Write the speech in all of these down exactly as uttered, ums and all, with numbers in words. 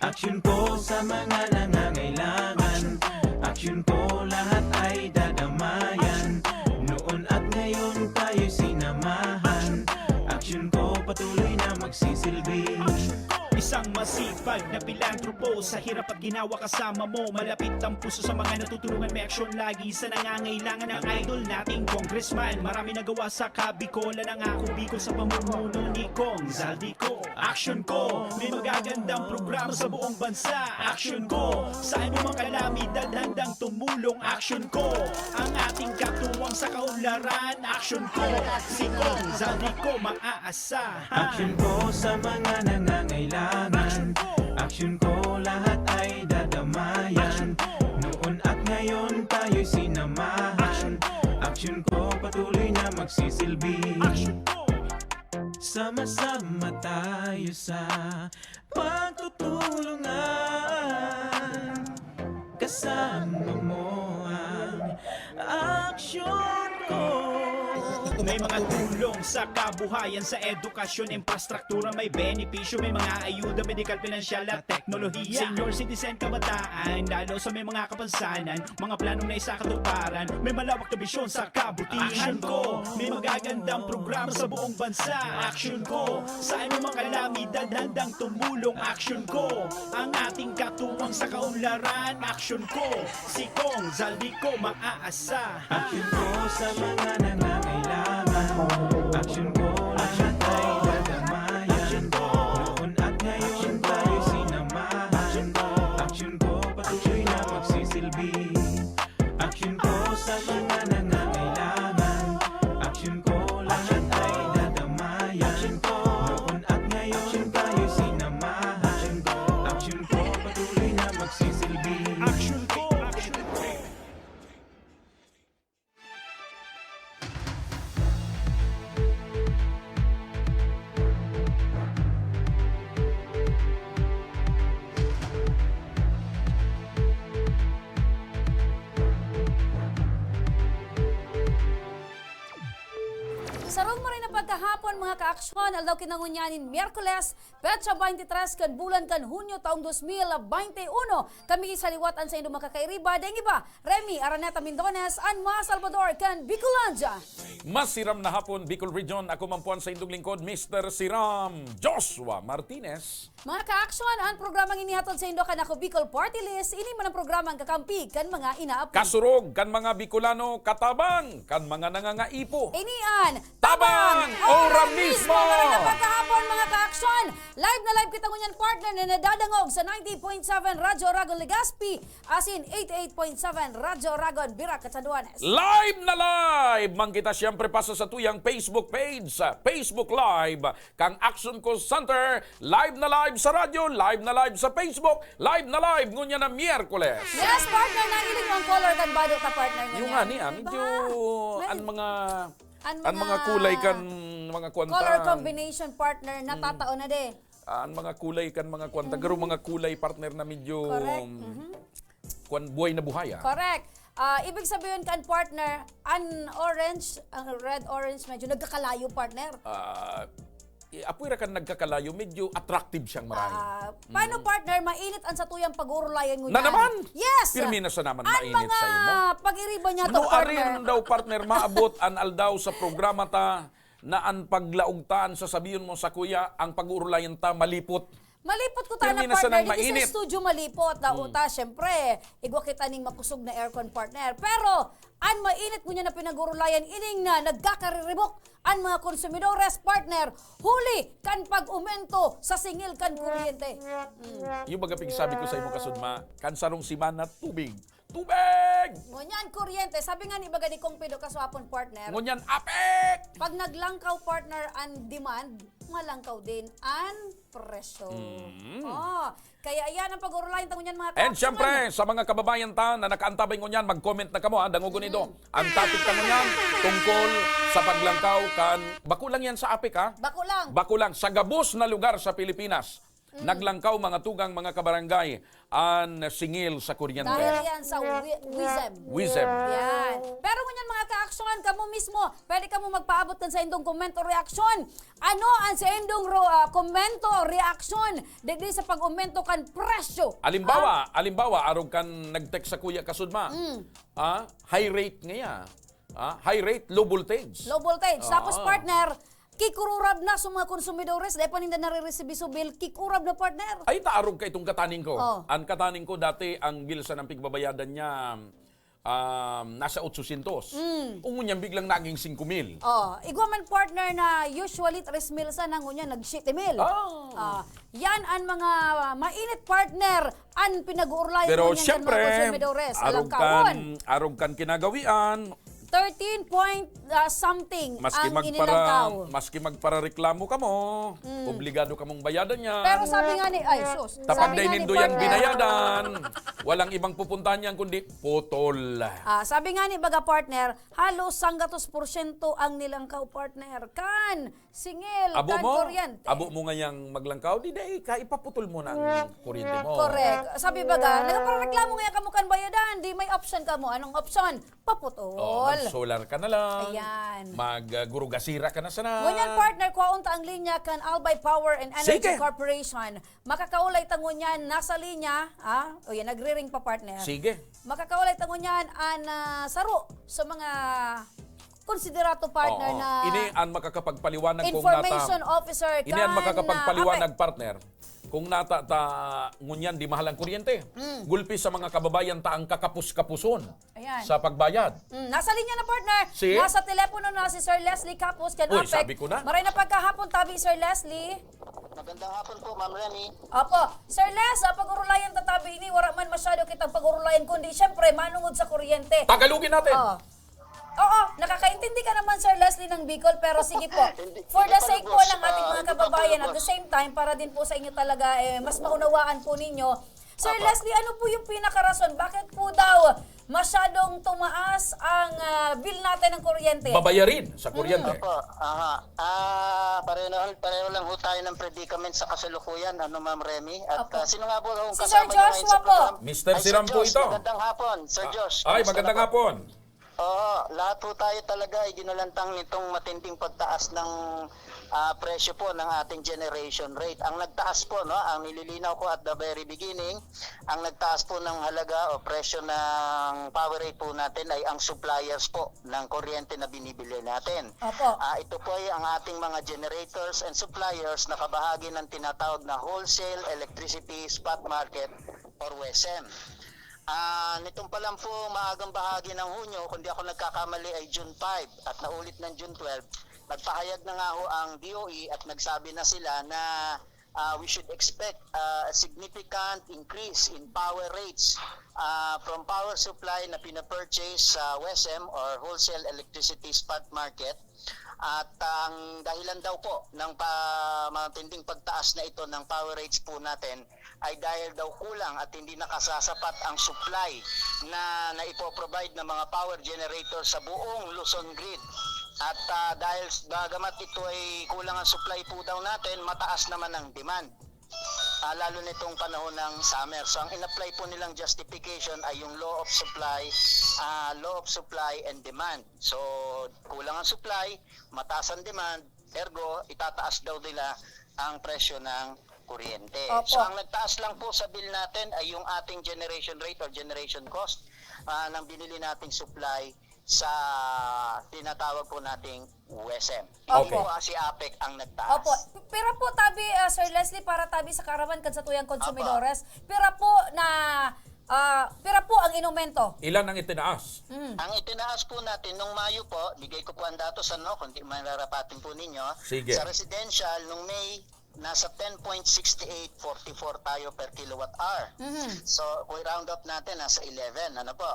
Aksyon ko sa mga nangangailangan. Aksyon ko lahat ay dadamayan. Noon at ngayon tayo'y sinamahan. Aksyon ko patuloy na magsisilbi. Isang masipag na pilantropo, sa hirap at ginawa kasama mo. Malapit ang puso sa mga natutulungan, may aksyon lagi sa nangangailangan. Ang idol nating congressman, marami nagawa sa Kabikolan. Ang ako Bicol sa pamumuno ni Cong Zaldy Co. Aksyon ko, may magagandang programa sa buong bansa. Aksyon ko, sa anumang kalamidad handang tumulong. Aksyon ko, ang ating katuwang sa kaunlaran. Aksyon ko, si Cong Zaldy Co maaasahan. Aksyon ko sa mga nangangailangan. Aksyon ko, lahat ay dadamayan. Noon at ngayon tayo'y sinamahan. Aksyon ko, patuloy na magsisilbi. Sama-sama tayo sa pagtutulungan. Kasama mo ang aksyon ko. May mga tulong sa kabuhayan, sa edukasyon, infrastruktura, may benepisyo, may mga ayuda, medikal, pinansyal at teknolohiya. Senior citizen, kabataan, lalo sa may mga kapansanan, mga planong naisakatuparan, may malawak na bisyon sa kabutihan ko. May magagandang programa sa buong bansa. Aksyon ko, sa anumang kalamidad handang tumulong. Aksyon ko, ang ating katuwang sa kaunlaran. Aksyon ko, si Cong Zaldy Co maaasahan. Aksyon ko sa mga nangangailangan. Aksyon ko, lahat ay dadamayan. Noon at ngayon tayo sinamahan. Aksyon ko, patuloy na magsisilbi. Aksyon ko sa mga nangangailangan. Aksyon ko, lahat ay dadamayan. Noon at ngayon tayo sinamahan. Aksyon ko, patuloy na magsisilbi. Aksyon ko, aksyon ko. Sarong maray na pagkahapon, mga kaaksyon, aldaw kinangunyan nin Miyerkules, petsa twenty-three kan bulan kan Hunyo taong dos mil bente uno. Kami sa liwat an saindong makakairiba, daing iba, Remy Araneta Mindones, an mga Salvador kan Bicolandia. Masiram na hapon, Bicol Region. Ako man po an saindong lingkod, Mister Siram, Joshua Martinez. Mga kaaksyon, an programang ini hatod saindo kan Ako Bicol Party List. Ini man an programang kakampi kan mga inaapo. Kasurog kan mga Bicolano, katabang kan mga nangangaipo. Ini an Tabang! Ora mismo! Maray na pagkahapon, mga kaaksyon! Live na live kita ngunyan, partner, na nadadangog sa ninety-eight point seven Radyo Oragon Legazpi, asin eighty-eight point seven Radyo Oragon Virac, Catanduanes. Live na live man kita, siyempre, pa sa satuyang Facebook page, sa Facebook Live kan Action Call Center. Live na live sa radyo, live na live sa Facebook, live na live ngunyan na Miyerkules. Yes, partner, nahiling mo ang color kan bado ta, partner, ngunyan. Yung nga ni, ah, medyo Diba? May an mga An an mga mga kulay kan mga kwan color ta. Combination, partner, Mm. Natatao na de. Ah, an mga kulay kan mga kwan ta, Mhm. garo mga kulay, partner, na medyo Correct. Mhm. kwan, buhay na buhay, ah. Correct. Ah, ibig sabihin kan, partner, an orange, ang red orange, medyo nagkakalayo, partner. Ah, i-, apoy ra kan nagkakalayo, medyo attractive siyang marahay. Ah, paano, Mm. partner, mainit an satuyang pag-uurulayan ngunyan? Na naman? Yes! Pirmi na sa naman An mainit mga sa imo. pag-iriba niya to, Nuarin partner. daw, partner, maabot an aldaw sa programa ta na an paglaog ta, an sasabihon mo sakuya, ang pag-uurulayan ta malipot. Malipot ko ta Pirmi na na, partner. sanang Dito sa mainit. studio malipot. Daw Mm. ta, syempre, igwa kita ning makusog na aircon, partner. Pero, an mainit ngunyan na pinag-uurulayan, ining na nagkakariribok an mga konsumidores, partner, huli kan pag-umento sa singil kan kuryente. Mm. Yung baga pigsabi ko sa imo, kasudma, kan sarong simana, tubig. Tubig! Ngunyan, kuryente. Sabi nga ni baga ni Kong Pido Kaswapon, partner, Ngunyan, apek! pag naglangkaw, partner, an demand, malangkaw din an presyo. Mm. Oh, kaya ayan ang pag-urulayan ta ngunyan, mga And kaaksaman. syempre, sa mga kababayan ta na nakaantabay ngunyan, mag-comment na kamo, ha, dangogon nindo. Mm. Ang topic ta ngunyan, tungkol sa paglangkaw kan, bako lang yan sa apek, ha? Bako lang. Bako lang, sa gabos na lugar sa Pilipinas. Mm. Naglangkaw, mga tugang, mga kabarangay, an singil sa kuryente. Dahil yan sa wi-, WIZEM. WIZEM. Yan. Pero ngunyan, mga kaaksyon, kamo mo mismo, pwede kamo magpaabot kan saindong komento, reaksyon. Ano ang saindong ro-, ah, komento, reaksyon digdi sa pag-omento kan presyo? Alimbawa, alimbawa, arog kan nag-text sa Kuya Kasudma. Mm. Ah, high rate ngaya. Ah, high rate, low voltage. Low voltage. Tapos, Ah. partner, kikururab na sa mga konsumidores, dahil pa ninda nariresibi so bill, kikurab na, partner. Ay, ta arog ka itong kataning ko. Oh. Ang kataning ko, dati, ang bill sa nang pigbabayadan niya, um, nasa otsosyentos. Mm. Ngunyan biglang naging singko mil. Oh, igwa man, partner, na usually tres mil sa, ngunyan nag-siyete mil. Oh. Ah, yan ang mga mainit, partner, ang pinag-uurlayan Pero ngunyan kan mga siyempre, konsumidores. Alang arog kaon. Kan, arog kan kinagawian. Thirteen point, ah, something Maski ang magpara-, inilangkaw. Maski magparareklamo kamo, Mm. obligado kamong bayadan yan. Pero sabi nga ni, ay, sus. Tapag Sabi dai nga ni nindo yan partner. binayadan, walang ibang pupuntahan yan kundi putol. Ah, sabi nga ni baga, partner, halos sanggatos porsyento ang nilangkaw, partner, kan singil, Abo kan mo? kuryente. Abo mo ngayang maglangkaw, di dai ka, ipaputol mo na ang kuryente mo. Correct. Sabi baga, nagpareklamo nga kamo kan bayadan, di may option kamo. Anong option? Paputol. Oh, mag-solar ka na lang. Ayan. Mag, ah, gurugasira ka na sana. Ngunyan, partner, kwaon ta ang linya kan Albay Power and Energy Sige. Corporation. Makakaulay ta ngunyan, nasa linya, ah? O yan, nagre-ring pa, partner. Sige. Makakaulay ta ngunyan an, ah, saro sa mga konsiderato, partner, Oo. na Ini ang makakapagpaliwanag kung information nata-, officer ini ang kan, makakapagpaliwanag, ah, APEC. partner. Kung nata ta ngunyan di mahal ang kuryente, Mm. gulpi sa mga kababayan ta ang kakapos-kapuson Ayan. sa pagbayad. Mm, nasa linya na, partner. Si? Nasa telepono na si Sir Leslie Capus, kan Uy, APEC. sabi ko na. Maray na pagkahapon, tabi, Sir Leslie. Magandang hapon po, Ma'am Remy. Opo. Sir Les, ah, pag-urulayan ta tabi ini, wala man masyado kitang pag-urulayan, kundi siyempre, manungod sa kuryente. Tagalogin natin. Oo. Oo, nakakaintindi ka naman, Sir Leslie, ng Bicol, pero sige po. Hindi, For hindi the pa sake po lubos. ng ating Ah, mga hindi pa kababayan, at lubos. the same time, para din po sa inyo talaga, eh, mas maunawaan po ninyo. Sir Apo. Leslie, ano po yung pinakarason? Bakit po daw masyadong tumaas ang, ah, bill natin ng kuryente? Babayarin sa kuryente. Mm. Opo, aha. Ah, pareho na, pareho lang ho tayo ng predicament sa kasalukuyan, ano, Ma'am Remy? At, Opo. ah, sino nga po ang Si kasama Sir niyo ngayon Joshua sa po. program? Mister Ay, Sir Siram po Josh, ito. magandang hapon, Sir Ah, Josh. ay, Kamusta magandang na po? hapon. Oo, lahat po tayo talaga ay ginulantang nitong matinding pagtaas ng, ah, presyo po ng ating generation rate. Ang nagtaas po, no, ang nililinaw ko at the very beginning, ang nagtaas po ng halaga o presyo ng power rate po natin ay ang suppliers po ng kuryente na binibili natin. Opo. Ah, ito po ay ang ating mga generators and suppliers na kabahagi ng tinatawag na wholesale electricity spot market or WESM. Ah, nitong pa lang po maagang bahagi ng Hunyo, kung di ako nagkakamali, ay June five at naulit ng June twelve, nagpahayag na nga ho ang D O E at nagsabi na sila na, ah, we should expect, ah, a significant increase in power rates, ah, from power supply na pinapurchase sa WESM or Wholesale Electricity Spot Market. At ang dahilan daw po ng pa-, matinding pagtaas na ito ng power rates po natin ay dahil daw kulang at hindi nakasasapat ang supply na naipo-provide ng mga power generator sa buong Luzon grid. At, ah, dahil s-, bagamat ito ay kulang ang supply po daw natin, mataas naman ang demand. Ah, lalo nitong panahon ng summer. So, ang in-apply po nilang justification ay yung law of supply, ah, law of supply and demand. So, kulang ang supply, mataas ang demand, ergo, itataas daw nila ang presyo ng kuryente. Opo. So, ang nagtaas lang po sa bill natin ay yung ating generation rate or generation cost, ah, ng binili nating supply sa tinatawag po nating WESM. Hindi Okay. po, ah, si APEC ang nagtaas. Opo. Pira po tabi, ah, Sir Leslie, para tabi sa kaaraman kan satuyang konsumidores? Pira po na, ah, pira po ang inumento? Ilan ang itinaas? Mm. Ang itinaas po natin nung Mayo po, bigay ko po ang datos, ano, kung di mararapatin po ninyo. Sige. Sa residential, nung May, nasa ten point six eight four four tayo per kilowatt hour. Mhm. So, kung i-round up natin, nasa eleven, ano po?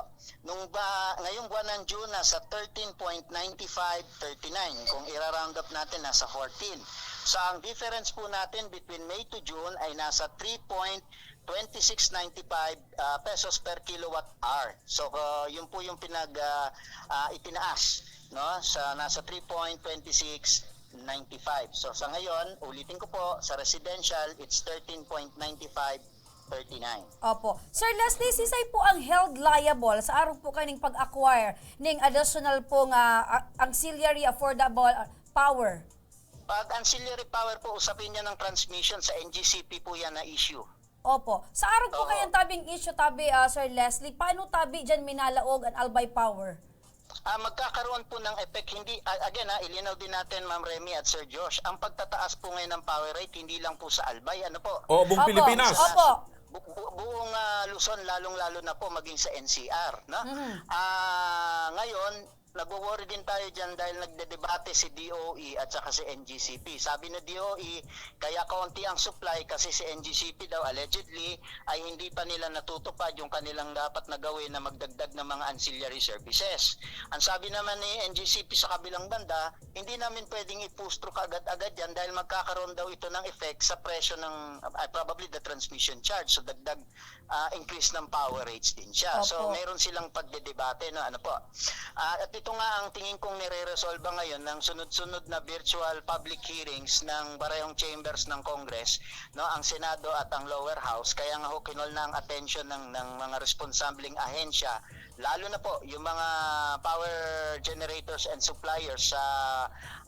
Nung ba, ngayong buwan ng June, nasa thirteen point nine five three nine. Kung ira-round up natin, nasa fourteen. So, ang difference po natin between May to June ay nasa three point twenty-six ninety-five, ah, pesos per kilowatt hour. So, ah, yun po yung pinag, ah, ah, itinaas, no? Sa, nasa three point twenty-six ninety-five. So, sa ngayon, ulitin ko po, sa residential, it's thirteen point nine five thirty-nine. Opo. Sir Leslie, sisay po ang held liable sa arog po kaning pag-acquire ning additional po nga, ah, auxiliary affordable, ah, power? Pag ancillary power po, usapin niya ng transmission, sa N G C P po yan na issue. Opo. Sa arog po Oo. kayang tabing issue, tabi, ah, Sir Leslie, paano tabi dyan minalaog ang Albay Power? Ah, magkakaroon po ng effect, hindi, ah, again ha, ilinaw din natin, Ma'am Remy at Sir Josh, ang pagtataas po ngayon ng power rate, hindi lang po sa Albay, ano po? O, buong Opo. Pilipinas. Opo. Bu- bu- buong, ah, Luzon, lalong-lalo na po maging sa N C R, no? Mhm. Ah, ngayon, nagwo-worry din tayo diyan dahil nagdedebate si D O E at saka si N G C P. Sabi ng D O E, kaya kaunti ang supply kasi si N G C P daw allegedly ay hindi pa nila natutupad yung kanilang dapat na gawin na magdagdag ng mga ancillary services. Ang sabi naman ni N G C P sa kabilang banda, hindi namin pwedeng ipustro kaagad-agad yan dahil magkakaroon daw ito ng effect sa presyo ng, ah, probably the transmission charge. So dagdag, ah, increase ng power rates din siya. So Opo. meron silang pagdedebate, no? Ano po? Ah, at ito nga ang tingin kong nire-resolba ngayon ng sunod-sunod na virtual public hearings ng parehong chambers ng Congress, no? Ang Senado at ang Lower House. Kaya nga ho, kinol na ang atensyon ng, ng mga responsableng ahensya, lalo na po yung mga power generators and suppliers sa,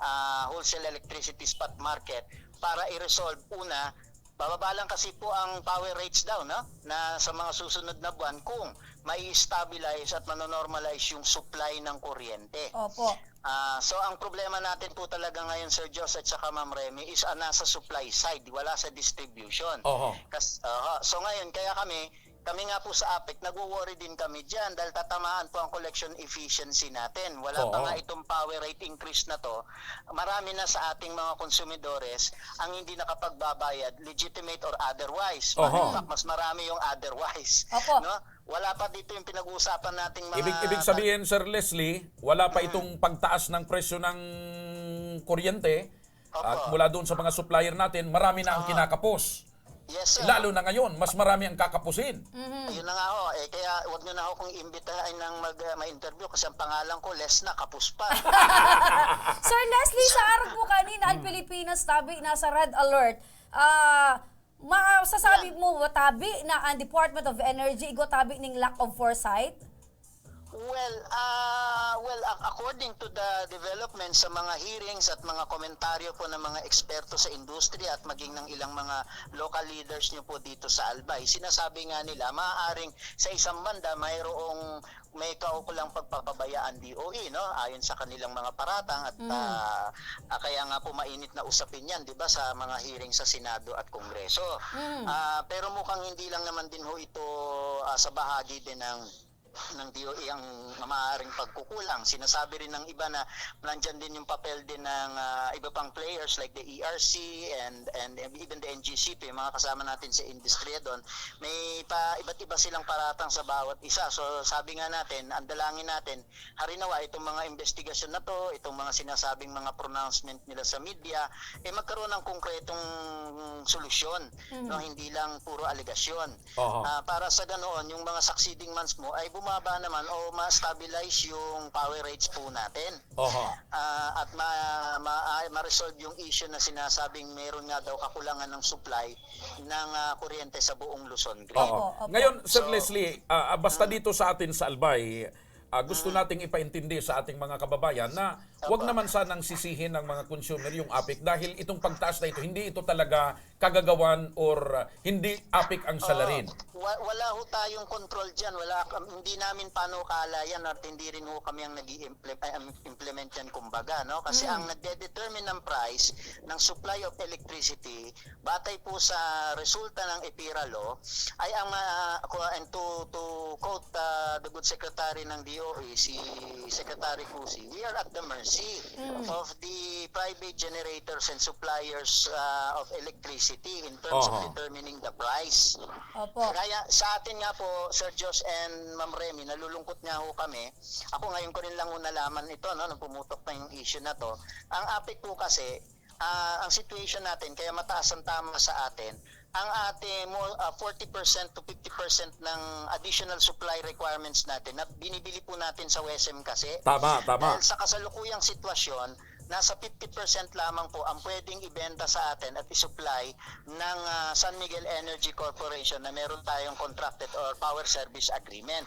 ah, wholesale electricity spot market para i-resolve, una, bababa lang kasi po ang power rates daw, no? Na sa mga susunod na buwan kung mai-stabilize at manonormalize yung supply ng kuryente. Opo. Ah, so ang problema natin po talaga ngayon, Sir Josh at saka Ma'am Remy, is, ah, nasa supply side, wala sa distribution. Oho. Kas-, oho. So ngayon, kaya kami, kami nga po sa APEC, nagwo-worry din kami diyan dahil tatamaan po ang collection efficiency natin. Wala pa Oo. nga itong power rate increase na 'to, marami na sa ating mga konsumidores ang hindi nakapagbabayad, legitimate or otherwise. Oho. In fact, mas marami yung otherwise, Opo. no? Wala pa dito yung pinag-uusapan nating mga Ibig, ibig sabihin, Sir Leslie, wala pa Mm. itong pagtaas ng presyo ng kuryente, Opo. at mula doon sa mga supplier natin, marami na ang Oo. kinakapos. Yes, sir. Lalo na ngayon, mas marami ang kakapusin. Mhm. Ayun na nga ho. Eh, kaya wag nyo na ho kung imbitahin ng mag, ah, ma-interview kasi ang pangalan ko, Les na, kapos pa. Sir Leslie, sa arog mo kanina, ang Hmm. Pilipinas tabi nasa red alert. Ah, masasabi Yan. mo ba tabi na ang Department of Energy igwa tabi ning lack of foresight? Well, ah, well, ac-, according to the development sa mga hearings at mga komentaryo po ng mga eksperto sa industriya at maging ng ilang mga local leaders nyo po dito sa Albay, sinasabi nga nila, maaaring sa isang banda, mayroong may kaukulang pagpapabayaan D O E, no? Ayon sa kanilang mga paratang at, Mm. ah, ah, kaya nga po mainit na usapin yan, di ba, sa mga hearing sa Senado at Kongreso. Mm. Ah, pero mukhang hindi lang naman din ho ito, ah, sa bahagi din ng ng D O E ang maaaring pagkukulang. Sinasabi rin ng iba na nandyan din yung papel din ng, ah, iba pang players like the E R C and, and even the N G C P, yung mga kasama natin sa industriya doon. May pa, iba't iba silang paratang sa bawat isa. So, sabi nga natin, ang dalangin natin, harinawa, itong mga investigasyon na 'to, itong mga sinasabing mga pronouncement nila sa media, eh, magkaroon ng konkretong solusyon, Mhm. no? Hindi lang puro alegasyon. Oho. Ah, para sa ganoon, yung mga succeeding months mo ay bumaba naman o ma-stabilize yung power rates po natin. Oho. Ah, at ma-, ma-, ah, ma-resolve yung issue na sinasabing meron nga daw kakulangan ng supply ng, ah, kuryente sa buong Luzon Grid. Oo. Opo, opo. Ngayon, Sir So, Leslie, ah, ah, basta mm. dito sa atin sa Albay, ah, gusto Mm. nating ipaintindi sa ating mga kababayan na wag Opo. naman sanang sisihin ng mga consumer yung APEC dahil itong pagtaas na ito, hindi ito talaga kagagawan or, ah, hindi APEC ang Oo. salarin. Wa-, wala ho tayong control diyan. Wala kam-, hindi namin panukala yan at hindi rin ho kami ang nag-i-imple-, ay, ang implement yan, kumbaga, no? Kasi Mm. ang nagdedetermine ng price ng supply of electricity, batay po sa resulta ng EPIRA law, ay ang ma-, ku-, and to, to quote, ah, the good secretary ng D O E, si Secretary Cusi, we are at the mercy Mm. of the private generators and suppliers, ah, of electricity in terms of Oho. determining the price. Opo. Kaya sa atin nga po, Sir Josh and Ma'am Remy, nalulungkot nga ho kami. Ako ngayon ko rin lang ho nalaman ito, no, nung pumutok na yung issue na 'to. Ang APEC po kasi, ah, ang situation natin, kaya mataas ang tama sa atin, ang ating mo, ah, forty percent to fifty percent ng additional supply requirements natin na binibili po natin sa WESM kasi. Tama, tama. Dahil sa kasalukuyang sitwasyon, nasa fifty percent lamang po ang pwedeng ibenta sa atin at isupply ng, ah, San Miguel Energy Corporation na meron tayong contracted or power service agreement.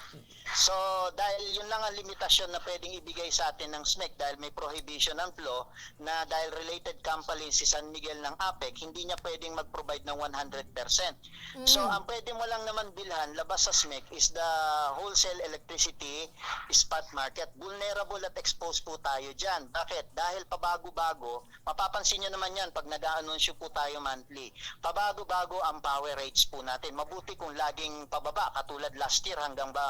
So, dahil yun lang ang limitasyon na pwedeng ibigay sa atin ng SMEC dahil may prohibition ang PLO na dahil related company si San Miguel ng APEC, hindi niya pwedeng mag-provide ng one hundred percent. So, Mm. ang pwede mo lang naman bilhan labas sa SMEC is the wholesale electricity spot market. Vulnerable at exposed po tayo dyan. Bakit? Dahil pabago-bago, mapapansin nyo naman yan pag nag-aanunsyo po tayo monthly. Pabago-bago ang power rates po natin. Mabuti kung laging pababa, katulad last year hanggang ba,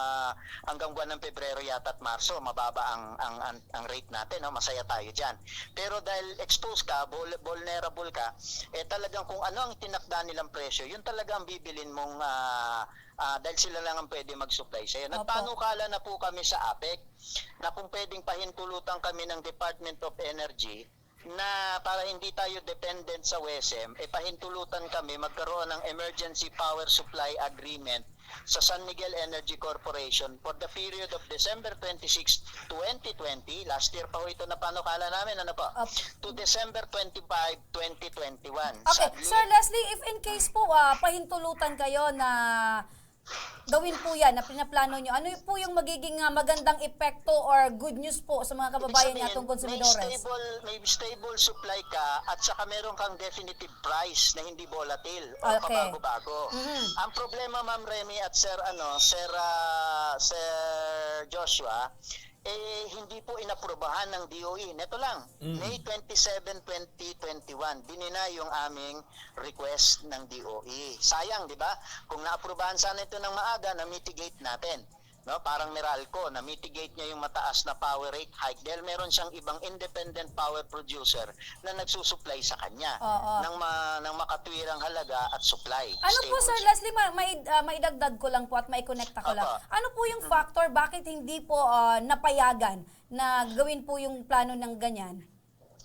hanggang buwan ng Pebrero yata at Marso, mababa ang, ang, ang, ang rate natin, no? Masaya tayo dyan. Pero dahil exposed ka, vul-, vulnerable ka, eh talagang kung ano ang tinakda nilang presyo, yun talaga ang bibilin mong, ah, ah, dahil sila lang ang pwede mag-supply sa'yo. Opo. Nagpanukala na po kami sa APEC na kung pwedeng pahintulutan kami ng Department of Energy na para hindi tayo dependent sa WESM, eh pahintulutan kami magkaroon ng Emergency Power Supply Agreement sa San Miguel Energy Corporation for the period of December twenty-six, twenty twenty. Last year pa ho ito na panukala namin, ano po? Opo. To December twenty-five, twenty twenty-one. Okay, Sadly, Sir Leslie, if in case po, ah, pahintulutan kayo na gawin po yan, na pinaplano nyo, ano po yung magiging, ah, magandang epekto or good news po sa mga Ibig kababayan sabihin, natong may konsumidores? Stable, may stable supply ka at saka meron kang definitive price na hindi volatile o Okay. pabago-bago. Mhm. Ang problema, Ma'am Remy at Sir, ano, Sir, ah, Sir Joshua, eh, hindi po inaprubahan ng D O E. Neto lang, Mm. May twenty-seven, twenty twenty-one, dinina yung aming request ng D O E. Sayang, di ba? Kung naaprubahan sana ito ng maaga, na-mitigate natin. No? Parang Meralco, na-mitigate niya yung mataas na power rate hike dahil meron siyang ibang independent power producer na nagsusupply sa kanya Oo. ng ma-, ng makatwirang halaga at supply. Ano po, Sir Stable. Leslie, ma-, mai-, ah, maidagdag ko lang po at maikonekta ko lang. Opo. Ano po yung factor bakit hindi po, ah, napayagan na gawin po yung plano ng ganyan?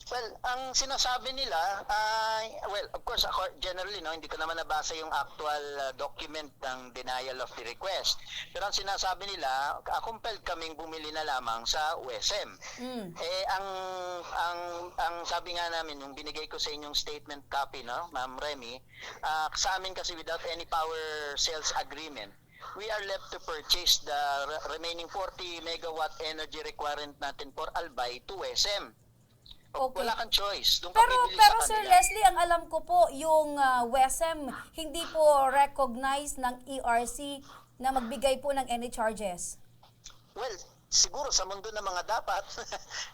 Well, ang sinasabi nila, ah, well, of course, ako, generally, no, hindi ko naman nabasa yung actual, ah, document ng denial of the request. Pero ang sinasabi nila, ah, compelled kaming bumili na lamang sa WESM. Mm. Eh, ang, ang, ang sabi nga namin, yung binigay ko sa inyong statement copy, no, Ma'am Remy, ah, sa amin kasi without any power sales agreement, we are left to purchase the re-, remaining forty megawatt energy requirement natin for Albay to WESM. Okay. Wala kang choice. Doon ka Pero, bibili pero sa Sir kanila. Leslie, ang alam ko po, yung, ah, WESM, hindi po recognize ng E R C na magbigay po ng any charges. Well, siguro sa mundo ng mga dapat.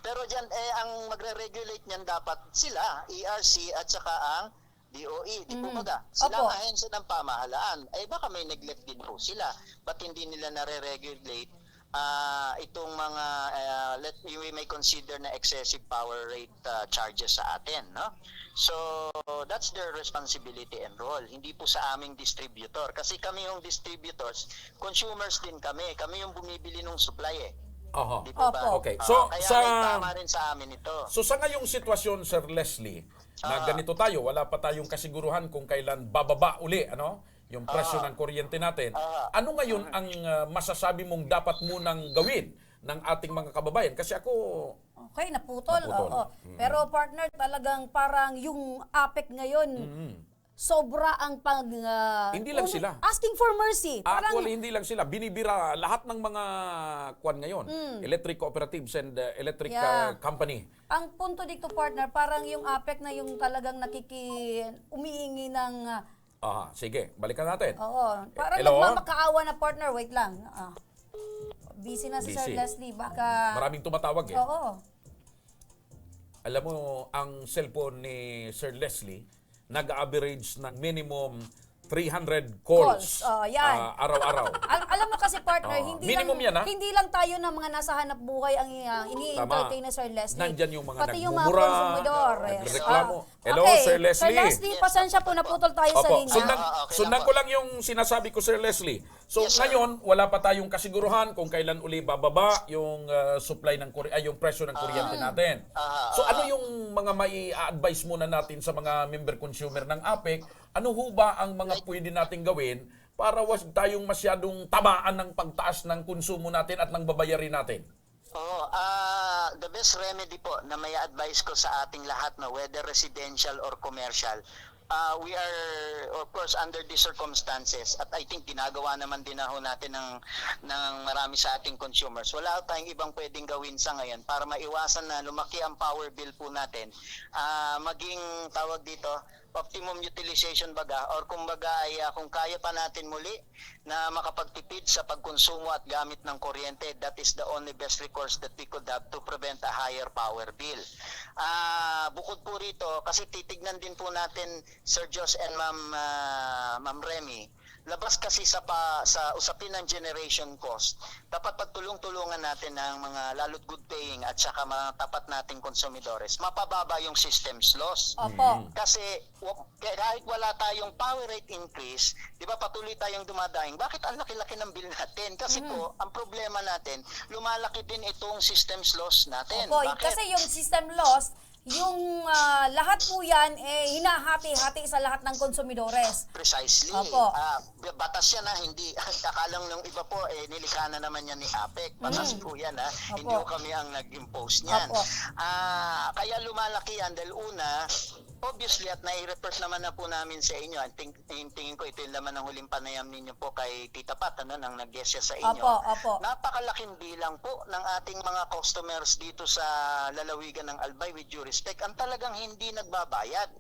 Pero diyan, eh, ang magre-regulate niyan dapat sila, E R C at saka ang D O E. Di po Mm. baga, sila Opo. ang ahensya ng pamahalaan. Eh, baka may neglect din po sila. Ba't hindi nila nare-regulate, ah, itong mga, ah, let, we may consider na excessive power rate, ah, charges sa atin, no? So, that's their responsibility and role. Hindi po sa aming distributor. Kasi kami yung distributors, consumers din kami. Kami yung bumibili ng supply eh. Oho. Di po ba? Opo. Okay. Ah, So, kaya sa may tama rin sa amin ito. So, sa ngayong sitwasyon, Sir Leslie, na Ah. ganito tayo, wala pa tayong kasiguruhan kung kailan bababa uli, ano, yung presyo Ah. ng kuryente natin. Ah. Ano ngayon ang, ah, masasabi mong dapat munang gawin ng ating mga kababayan? Kasi ako, Okay, naputol. Naputol. Oo. Mm. Pero partner, talagang parang yung APEC ngayon, Mm. sobra ang pag, ah, Hindi lang um, sila. asking for mercy. Parang Actually, hindi lang sila. Binibira lahat ng mga kwan ngayon. Mm. Electric cooperatives and, uh, electric, Yeah. uh, company. Ang punto dito, partner, parang yung APEC na yung talagang nakiki-, umiingi ng, ah, Aha, sige. Balikan natin. Oo. Parang Hello? nagmamakaawa na, partner. Wait lang. Ah. Busy na si Sir Busy. Leslie. Baka Maraming tumatawag eh. Oo. Alam mo, ang cellphone ni Sir Leslie, nag-average ng minimum three hundred calls, Calls. Oh, yan. ah, araw-araw. Al-, alam mo kasi, partner, Oo. hindi Minimum lang, yan, ha? hindi lang tayo na mga nasa hanap buhay ang, ah, ini-entertain Tama. ni Sir Leslie. Nandyan yung mga Pati yung mga nagmumura, konsumidor, eh. nagreklamo. Ah, Hello, okay. Sir Leslie. Sir Leslie, pasensya po, naputol tayo sa Opo, linya. sundan, Ah, okay sundan lang ko po. lang yung sinasabi ko, Sir Leslie. So, Yes, sir. ngayon, wala pa tayong kasiguruhan kung kailan uli bababa yung, ah, supply ng kuri-, ay, yung presyo ng kuryente Ah. natin. Ah, So, ah. ano yung mga mai-advise muna natin sa mga member consumer ng APEC? Ano ho ba ang mga Ay. pwede nating gawin para wag tayong masyadong tamaan ng pagtaas ng konsumo natin at ng babayarin natin? Oo, ah, the best remedy po na may advice ko sa ating lahat, no, whether residential or commercial, uh, we are, of course, under these circumstances, at I think ginagawa naman din na ho natin ng, ng marami sa ating consumers. Wala tayong ibang pwedeng gawin sa ngayon para maiwasan na lumaki ang power bill po natin. Ah, maging, tawag dito, optimum utilization baga, or kumbaga ay, ah, kung kaya pa natin muli na makapagtipid sa pagkonsumo at gamit ng kuryente, that is the only best recourse that we could have to prevent a higher power bill. Ah, bukod po rito, kasi titignan din po natin, Sir Josh and Ma'am, ah, Ma'am Remy, labas kasi sa pa, sa usapin ng generation cost, dapat pagtulong-tulungan natin ang mga lalo't good paying at saka mga tapat nating konsumidores. Mapababa yung system's loss. Opo. Kasi wa- kaya kahit wala tayong power rate increase, di ba, patuloy tayong dumadaing. Bakit ang laki-laki ng bill natin? Kasi po, ang problema natin, lumalaki din itong system's loss natin. Opo, Bakit? Kasi yung system loss, yung ah, lahat po yan, eh, hinahati-hati sa lahat ng konsumidores. Precisely. Opo. Ah, batas yan, ha, hindi. Akala ng iba po, eh, nilikha na naman yan ni APEC. Batas po yan, ha. Opo. Hindi po kami ang nag-impose niyan. Opo. Ah, kaya lumalaki yan dahil una, obviously, at nai-report naman na po namin sa inyo, ang ting- yung tingin ko, ito yung laman ng huling panayam ninyo po kay Tita Pat, ano, nang nag-guest siya sa inyo. Opo, opo. Napakalaking bilang po ng ating mga customers dito sa lalawigan ng Albay, with due respect, ang talagang hindi nagbabayad.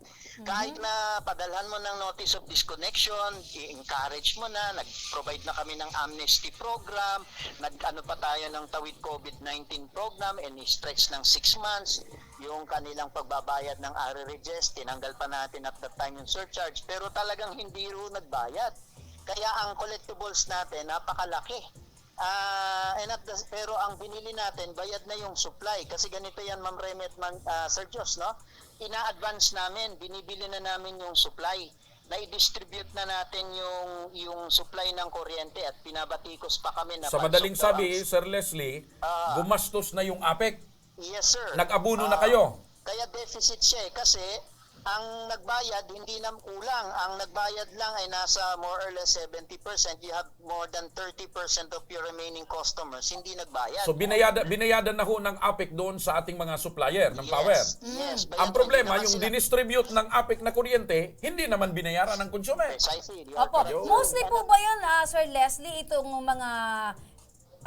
Kahit na padalhan mo ng notice of disconnection, i-encourage mo na, nag-provide na kami ng amnesty program, nag-ano pa tayo ng Tawid COVID nineteen program, and stretch ng six months, yung kanilang pagbabayad ng arrearages, tinanggal pa natin at that time yung surcharge, pero talagang hindi ro nagbayad. Kaya ang collectibles natin, napakalaki. Ah, and at the, pero ang binili natin, bayad na yung supply. Kasi ganito yan, Ma'am Remy at Ma'am, ah, Sir Josh, no? Ina-advance namin, binibili na namin yung supply. Na-distribute na natin yung, yung supply ng kuryente at pinabatikos pa kami na Sa madaling pagsukdaw sabi, ang Sir Leslie, Ah. gumastos na yung APEC. Yes, sir. Nag-abono na Ah, kayo? Kaya deficit siya eh, kasi ang nagbayad hindi na kulang. Ang nagbayad lang ay nasa more or less seventy percent. You have more than thirty percent of your remaining customers hindi nagbayad. So binayada, binayadan na ho ng APEC doon sa ating mga supplier ng Yes, power. Yes, Ang bayad problema, naman yung sila. Dinistribute ng APEC na kuryente, hindi naman binayaran ng consumer. Precisely. Opo. Ayun. Mostly po ba yun, ah, Sir Leslie, itong mga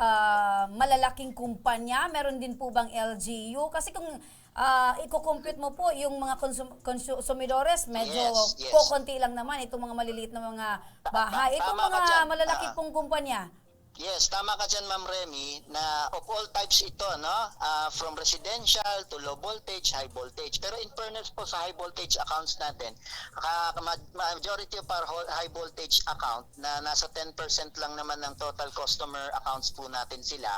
ah, malalaking kumpanya? Meron din po bang L G U? Kasi kung ah, i-compute mo po yung mga konsum- konsumidores, medyo Yes, yes. kokonti lang naman itong mga maliliit na mga bahay. Itong Tama ka mga dyan. malalaki Ah. pong kumpanya. Yes, tama ka dyan, Ma'am Remy, na of all types ito, no? Ah, from residential to low voltage, high voltage. Pero in fairness po sa high voltage accounts natin, ka- ma- majority of our ho- high voltage account na nasa ten percent lang naman ng total customer accounts po natin sila.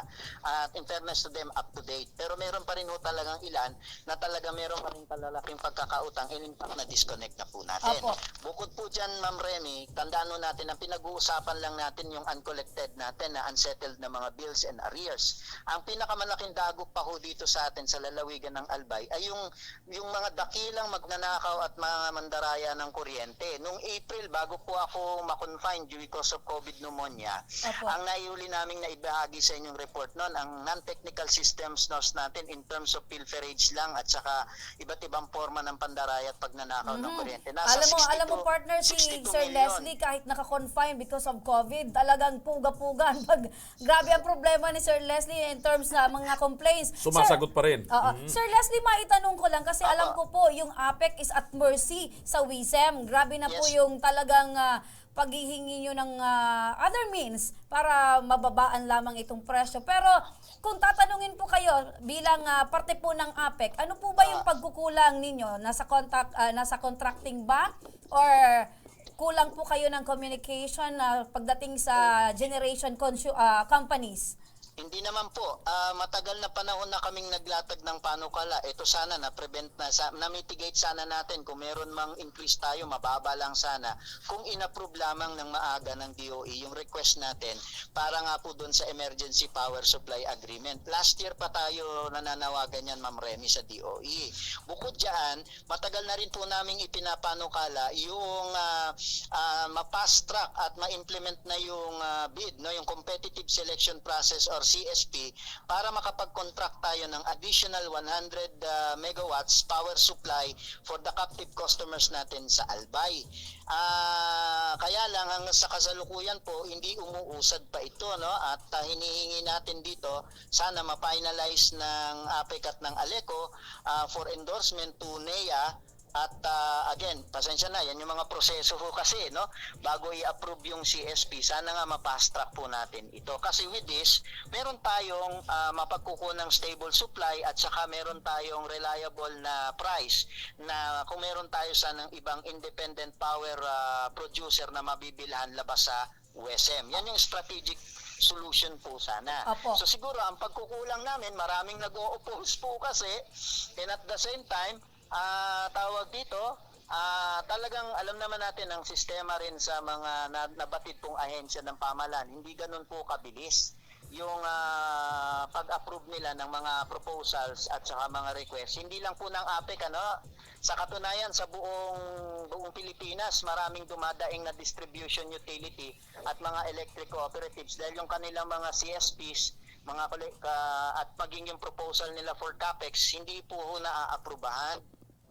At in fairness to them, up to date. Pero meron pa rin ho talagang ilan na talaga meron pa rin kalalaking pagkakautang, and in fact, na-disconnect na po natin. Opo. Bukod po dyan, Ma'am Remy, tandaan ho natin, ang pinag-uusapan lang natin yung uncollected natin na unsettled na mga bills and arrears. Ang pinakamalaking dagok pa ho dito sa atin sa lalawigan ng Albay ay yung, yung mga dakilang magnanakaw at mga mandaraya ng kuryente. Noong April, bago po ako ma-confine due because of COVID pneumonia, Opo. ang naihuli naming naibahagi sa inyong report noon, ang non-technical systems loss natin in terms of pilferage lang at saka iba't ibang forma ng pandaraya at pagnanakaw ng Mhm. kuryente. Nasa Alam mo, sixty-two, alam mo, partner, si sixty-two Sir million. Leslie, kahit naka-confine because of COVID, talagang puga-puga ang pag... Grabe ang problema ni Sir Leslie in terms sa mga complaints. Sir, Sumasagot pa rin. Oo. Sir Leslie, maitanong ko lang kasi alam ko Opo. po yung APEC is at mercy sa WISM. Grabe na po Yes. yung talagang ah, paghihingi nyo ng ah, other means para mababaan lamang itong presyo. Pero kung tatanungin po kayo bilang ah, parte po ng APEC, ano po ba yung Ah. pagkukulang ninyo? Nasa contact, ah, nasa contracting ba? Or kulang po kayo ng communication na pagdating sa generation consu- ah, companies? Hindi naman po. Ah, matagal na panahon na kaming naglatag ng panukala. Ito sana, na-prevent na, sa, na-mitigate sana natin. Kung meron mang increase tayo, mababa lang sana. Kung inapprove lamang ng maaga ng D O E yung request natin para nga po doon sa Emergency Power Supply Agreement. Last year pa tayo nananawagan yan, Ma'am Remy, sa D O E. Bukod dyan, matagal na rin po naming ipinapanukala yung ah, ah, ma-fast track at ma-implement na yung ah, bid, no, yung competitive selection process or C S P para makapag-contract tayo ng additional one hundred, ah, megawatts power supply for the captive customers natin sa Albay. Ah, kaya lang hanggang sa kasalukuyan po, hindi umuusad pa ito, no? At, ah, hinihingi natin dito, sana ma-finalize ng APEC at ng ALECO, ah, for endorsement to NEA. At, ah, again, pasensya na, yan yung mga proseso ho kasi, no? Bago i-approve yung C S P, sana nga ma-fast track po natin ito. Kasi with this, meron tayong, ah, mapagkukunang stable supply at saka meron tayong reliable na price na kung meron tayo sanang ibang independent power, ah, producer na mabibilhan labas sa WESM. Yan yung strategic solution po sana. Opo. So siguro ang pagkukulang namin, maraming nag-o-oppose po kasi, and at the same time, ah, tawag dito, ah, talagang alam naman natin ang sistema rin sa mga na nabatid pong ahensya ng pamahalaan, hindi ganun po kabilis yung, ah, pag-approve nila ng mga proposals at saka mga requests. Hindi lang po ng APEC, ano, sa katunayan, sa buong, buong Pilipinas, maraming dumadaing na distribution utility at mga electric cooperatives dahil yung kanilang mga C S Ps, mga kole-, ka-, at maging yung proposal nila for capex, hindi po ho naaaprubahan.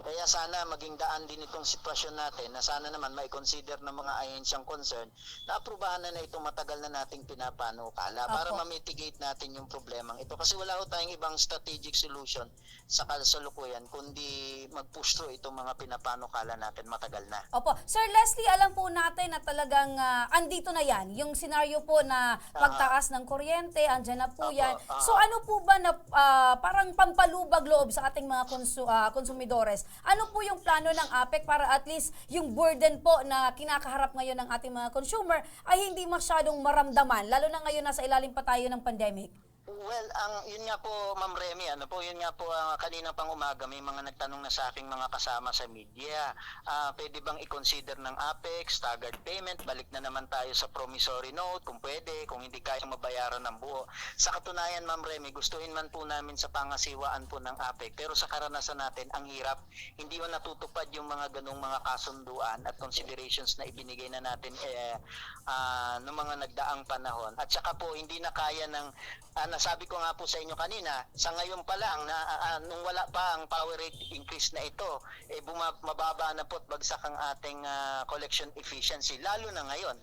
Kaya sana maging daan din itong sitwasyon natin na sana naman mai-consider ng mga ahensyang concern na aprubahan na na itong matagal na nating pinapanukala para Opo. ma-mitigate natin yung problemang ito. Kasi wala ho tayong ibang strategic solution sa kasalukuyan, kundi mag-push through itong mga pinapanukala natin matagal na. Opo. Sir Leslie, alam po natin na talagang, ah, andito na yan. Yung senaryo po na Ah. pagtaas ng kuryente, andyan na po Opo, yan. ah. So ano po ba na, ah, parang pampalubag loob sa ating mga konsu-, ah, konsumidores? Ano po yung plano ng APEC para at least yung burden po na kinakaharap ngayon ng ating mga consumer ay hindi masyadong maramdaman, lalo na ngayon nasa ilalim pa tayo ng pandemic? Well, ang, yun nga po, Ma'am Remy, ano po, yun nga po, ah, kanina pang umaga may mga nagtanong na sa aking mga kasama sa media. Ah, pwede bang i-consider ng APEC, staggered payment, balik na naman tayo sa promissory note, kung pwede, kung hindi kayang mabayaran ng buo. Sa katunayan, Ma'am Remy, gustuhin man po namin sa pangasiwaan po ng APEC, pero sa karanasan natin, ang hirap, hindi ho natutupad yung mga ganong mga kasunduan at considerations na ibinigay na natin, eh, ah, noong mga nagdaang panahon. At saka po, hindi na kaya ng, ah, nasabi ko nga po sa inyo kanina, sa ngayon pa lang, na, ah, ah, nung wala pa ang power rate increase na ito, eh, buma-, mababa na po at bagsak ang ating, ah, collection efficiency, lalo na ngayon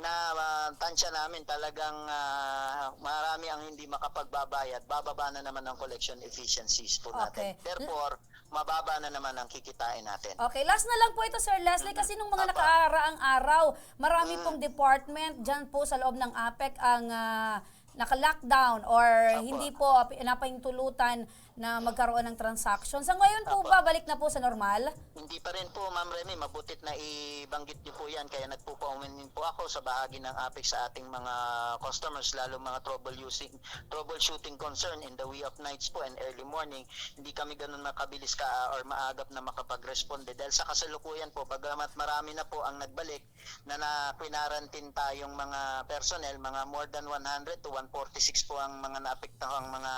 na, ah, tansya namin talagang, ah, marami ang hindi makapagbabayad, bababa na naman ang collection efficiencies po natin. Okay. Therefore, mababa na naman ang kikitain natin. Okay, last na lang po ito, Sir Leslie, Mm. kasi nung mga Apa. nakaraang araw, marami Mm. pong department dyan po sa loob ng APEC ang, ah, naka-lockdown or Apa. hindi po pi-, napahintulutan na magkaroon ng transaction. Sa ngayon po Apa. ba, balik na po sa normal? Hindi pa rin po, Ma'am Remy. Mabutit na ibanggit niyo po yan. Kaya nagpupaumanhin po ako sa bahagi ng APEC sa ating mga customers, lalo mga trouble using, troubleshooting concern in the wee of nights po and early morning. Hindi kami ganun makabilis ka, or maagap na makapag-responde. Dahil sa kasalukuyan po, bagamat marami na po ang nagbalik, na, na quarantine tayong mga personnel, mga more than one hundred to one forty-six po ang mga naapektuhang mga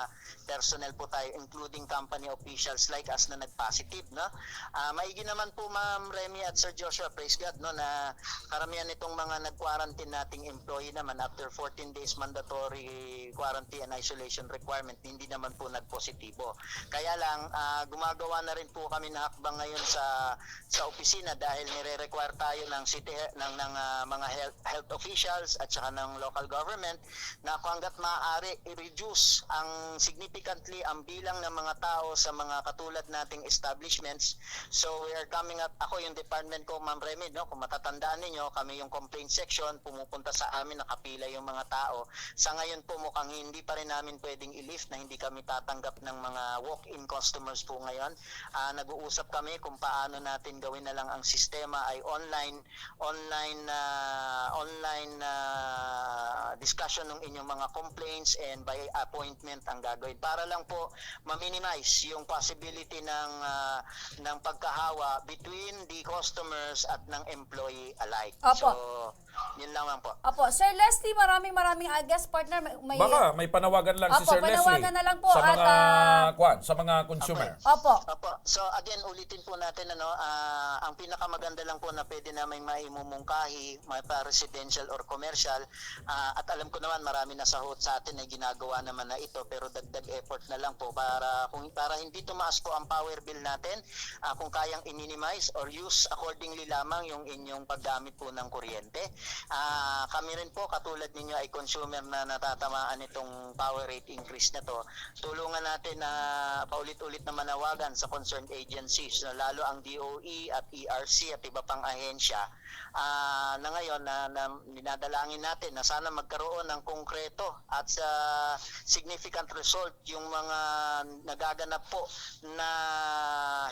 personnel po tayo, including company officials like us na nag-positive, no? Ah, maigi naman po, Ma'am Remy at Sir Joshua, praise God, no, na karamihan nitong mga nag-quarantine nating employee naman, after fourteen days mandatory quarantine and isolation requirement, hindi naman po nagpositibo. Kaya lang, ah, gumagawa na rin po kami ng hakbang ngayon sa sa opisina dahil nire-require tayo ng city he-, ng, ng, ah, mga health, health officials at saka ng local government na kung hangga't maaari, i-reduce ang significantly ang bilang ng mga tao sa mga katulad nating establishments. So, we are coming up, ako, yung department ko, Ma'am Remy, no, kung matatandaan ninyo, kami yung complaint section, pumupunta sa amin, nakapila yung mga tao. Sa ngayon po, mukhang hindi pa rin namin pwedeng i-lift na hindi kami tatanggap ng mga walk-in customers po ngayon. Ah, nag-uusap kami kung paano natin gawin na lang ang sistema ay online, online, ah, online, ah, discussion ng inyong mga complaints and by appointment ang gagawin. Para lang po ma-minimize yung possibility ng, ah, ng pagkahawa between the customers at ng employee alike. Opo. So, Yun lamang po. Opo. Sir Leslie, maraming, maraming, I guess, partner, may, may Baka may panawagan lang si Opo, Sir Leslie panawagan na lang po sa at, mga, ah, kwan, sa mga consumer. Opo. Opo. So, again, ulitin po natin, ano, ah, ang pinakamaganda lang po na pwede naming maimumungkahi, may pa residential or commercial, ah, at alam ko naman, marami na sa ho-, sa atin ay ginagawa naman na ito, pero dagdag effort na lang po para, kung, para hindi tumaas po ang power bill natin, ah, kung kayang i-minimize or use accordingly lamang yung inyong paggamit po ng kuryente. Ah, kami rin po, katulad ninyo, ay consumer na natatamaan nitong power rate increase na 'to. Tulungan natin na paulit-ulit na manawagan sa concerned agencies, 'no, lalo ang D O E at E R C at iba pang ahensya, ah, na ngayon na, na dinadalangin natin na sana magkaroon ng konkreto at sa significant result yung mga nagaganap po na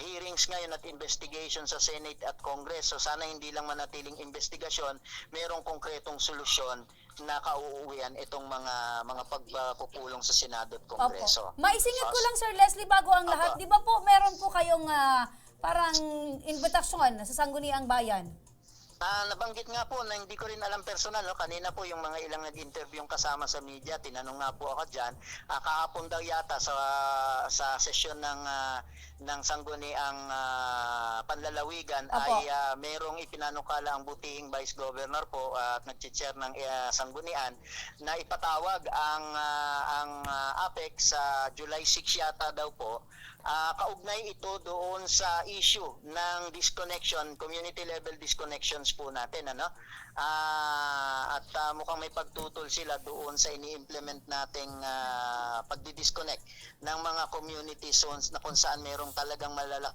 hearings ngayon at investigation sa Senate at Congress. So, sana hindi lang manatiling investigasyon, merong konkretong solusyon na kauuwian itong mga, mga pagpupulong sa Senado at Kongreso. Opo. Maisingit ko So, lang, Sir Leslie, bago ang lahat. Opo. Di ba po, meron po kayong, ah, parang imbitasyon sa Sangguniang Bayan? Ah, nabanggit nga po na hindi ko rin alam personal, no? Kanina po, yung mga ilang nag-interview yung kasama sa media, tinanong nga po ako dyan. Ah, kahapon daw yata sa, sa sesyon ng, ah, ng Sangguniang, ah, Panlalawigan Opo. ay, ah, merong ipinanukala ang butihing Vice Governor po at nagche-chair ng, ah, Sanggunian na ipatawag ang, ah, ang, ah, APEC sa July six yata daw po. Ah, kaugnay ito doon sa issue ng disconnection, community level disconnections po natin, ano? Ah, at, ah, mukhang may pagtutol sila doon sa ini-implement nating, ah, pagdi-disconnect ng mga community zones na kung saan merong talagang malala-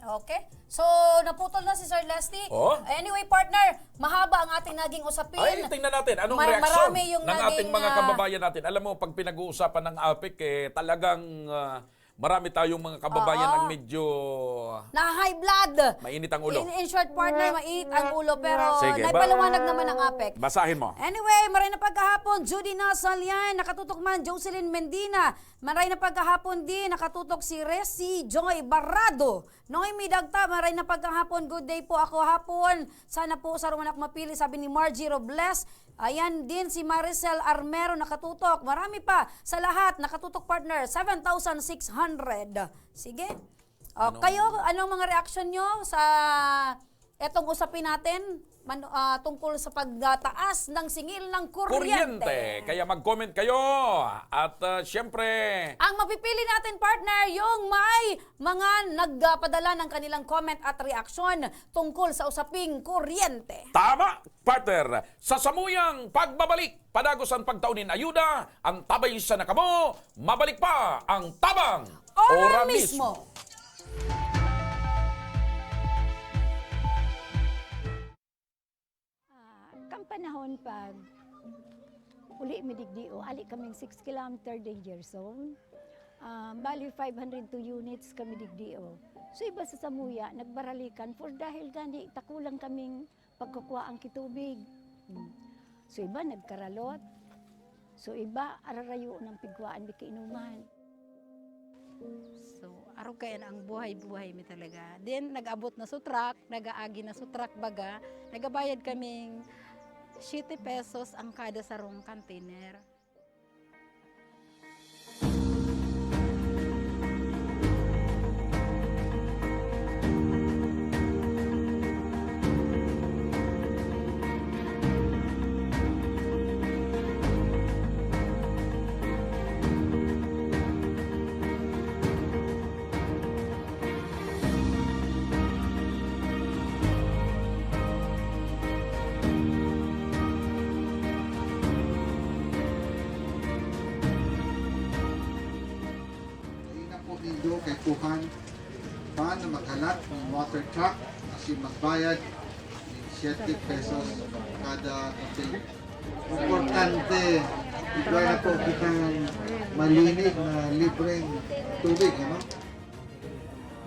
Okay. So, naputol na si Sir Leslie. Oh? Anyway, partner, mahaba ang ating naging usapin. Ay, tingnan natin anong Ma-, reaksyon marami yung ng ating naging, mga ah, kababayan natin. Alam mo, pag pinag-uusapan ng APEC, eh, talagang, ah, marami tayong mga kababayan Oo. ang medyo Na-high blood. mainit ang ulo. In, in short, partner, mainit ang ulo, pero Sige, ba- naipaliwanag naman ang APEC. Basahin mo. Anyway, maray na pagkahapon, Judy Nasalian, nakatutok man, Jocelyn Mendina, maray na pagkahapon din, nakatutok si Resi Joy Barrado. Noemi Dagta, maray na pagkahapon, good day po ako hapon. Sana po saro man ako mapili, sabi ni Margie Robles. Ayan din si Maricel Armero nakatutok. Marami pa sa lahat, nakatutok, partner, seven thousand six hundred. Sige. O, Ano? kayo, anong mga reaksyon nyo sa etong usapin natin? Man-, ah, tungkol sa pagtaas ng singil ng kuryente. Kuryente. Kaya mag-comment kayo. At, ah, siyempre, Ang mapipili natin, partner, yung may mga nagpadala ng kanilang comment at reaksyon tungkol sa usaping kuryente. Tama, partner. Sa samuyang pagbabalik, padagos an pagtao nin ayuda, antabay sana kamo, mabalik pa ang Tabang Ora Ora mismo. mismo. Ah, kan panahon pag uli mi digdi, o, ali kaming six kilometer danger zone. Ah, bali, five hundred two units kami digdi, o. So, iba sa samuya, nagbaralikan for dahil gani, takulang kaming pagkukuhaan ki tubig. Hmm. So, iba nagkaralot. So, iba ararayo ng pigkuhaan mi kainuman. So, arog kaya na ang buhay-buhay mi talaga. Then, nag-abot na sa truck, nag-aagi na sa truck baga, nagabayad kaming siyete pesos ang kada sarong container. Dai na po nindo kaipuhan pa na maghalat nin water truck asin magbayad nin siyete pesos kada container. Importante, igwa na po kitang malinig na libreng tubig, ano?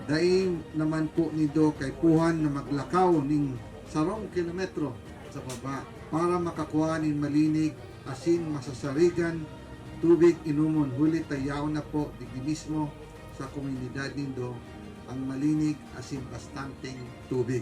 Dai naman po nindo kaipuhan na maglakaw nin sarong kilometro sa baba para makakua nin malinig asin masasarigan tubig inomon, huli ta yaon na po digdi mismo sa komunidad nindo ang malinig asin bastanteng tubig.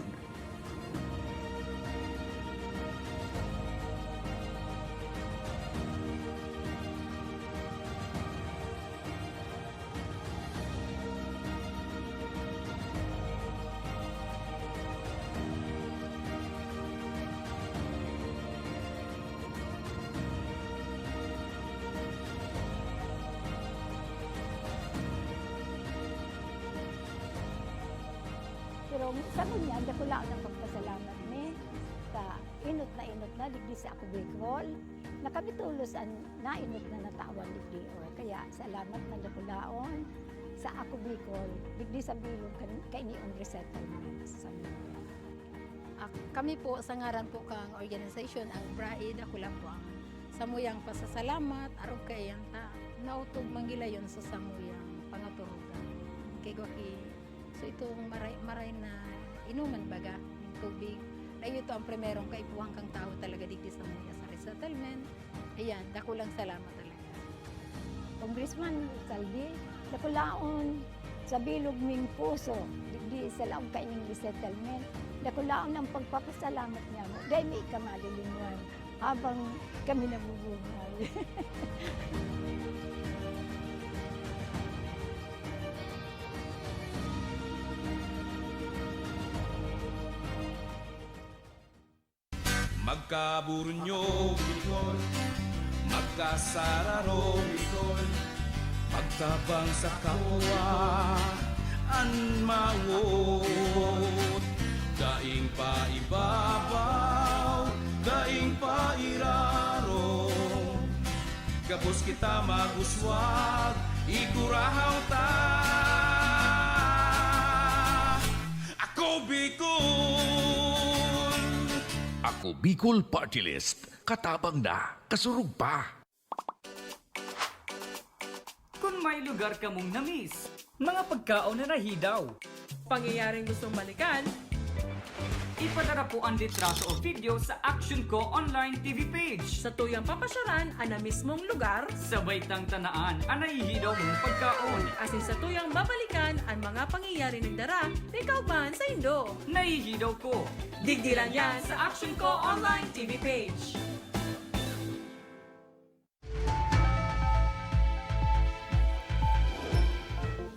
Sa ngunyan, dakulaon ang pagpasalamat mi sa inot na inot na digdi sa Ako Bicol, na kami tolos an nainot na natawan digdi. O, kaya salamat na dakulaon sa Ako Bicol, digdi sa bilog kan-, kainiong resettlement sa San Miguel. Ah, kami po, sa ngaran po kang organisasyon, ang BRAID, ako lang po ang samuyang pasasalamat, arog kaiyan ta, naotob man gilayon sa samuyang pangaturugan. Kay gwa ki, so itong maray, maray na inuman baga, yung tubig, na ito ang primerong kaipuhan kang tao talaga digdi sa mga sa resettlement. Ayan, dakulang salamat talaga. Congressman Saldi, dakulaon sa bilog ming puso, digdi sa laog kaining resettlement, dakulaon ang pagpapasalamat niya mo. Dai mi ka malilinwan habang kami nabubuhay. Magkaburunyo, Bicol. Magkasararo, Bicol. Magtabang sa kapwa, an mawot. Daing paibabaw, daing pairarom. Gabos kita mag-uswag, igurahaw ta. Ako Bicol! Ako Bicol Party List. Katabang na, kasurog pa. Kung may lugar kamong na-miss, mga pagkaon na nahidaw, pangyayaring gustong balikan, ipadara po ang litrato o video sa Action Ko Online T V page. Sa tuyang papasyaran an na mismong lugar, sabay tang tanaan an nahihidaw mong pagkaon. Asin sa tuyang babalikan an mga pangyayari nagdara ni kauban saindo. Nahihidaw ko. Digdi lang yan sa Action Ko Online T V page.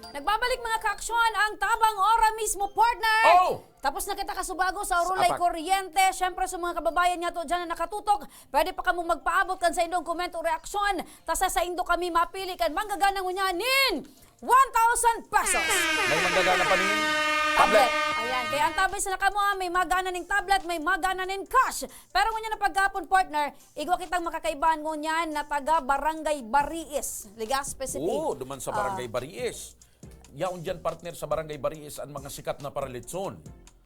Nagbabalik, mga kaaksyon, ang Tabang Ora Mismo, partner! Oh! Tapos na kita kasubago sa Orulay Apak. Kuryente. Siyempre, sa mga kababayan niya to dyan na nakatutok, pwede pa kamong magpaabot kan sa indong komento o reaksyon. Ta sa saindo kami mapili kan manggagana ngunyan nin one thousand pesos. May manggagana pa nin Tablet. Ayan. Kaya ang tablet sa nakamo, ah, may magana ning tablet, may magana ning cash. Pero ngunyan na pagkahapon, partner, igwa kitang makakaibahan ngunyan na taga Barangay Bariis, Legazpi City. Oo, duman sa Barangay Ah. Bariis. Yaon dyan, partner, sa Barangay Bariis, ang mga sikat na paralitson.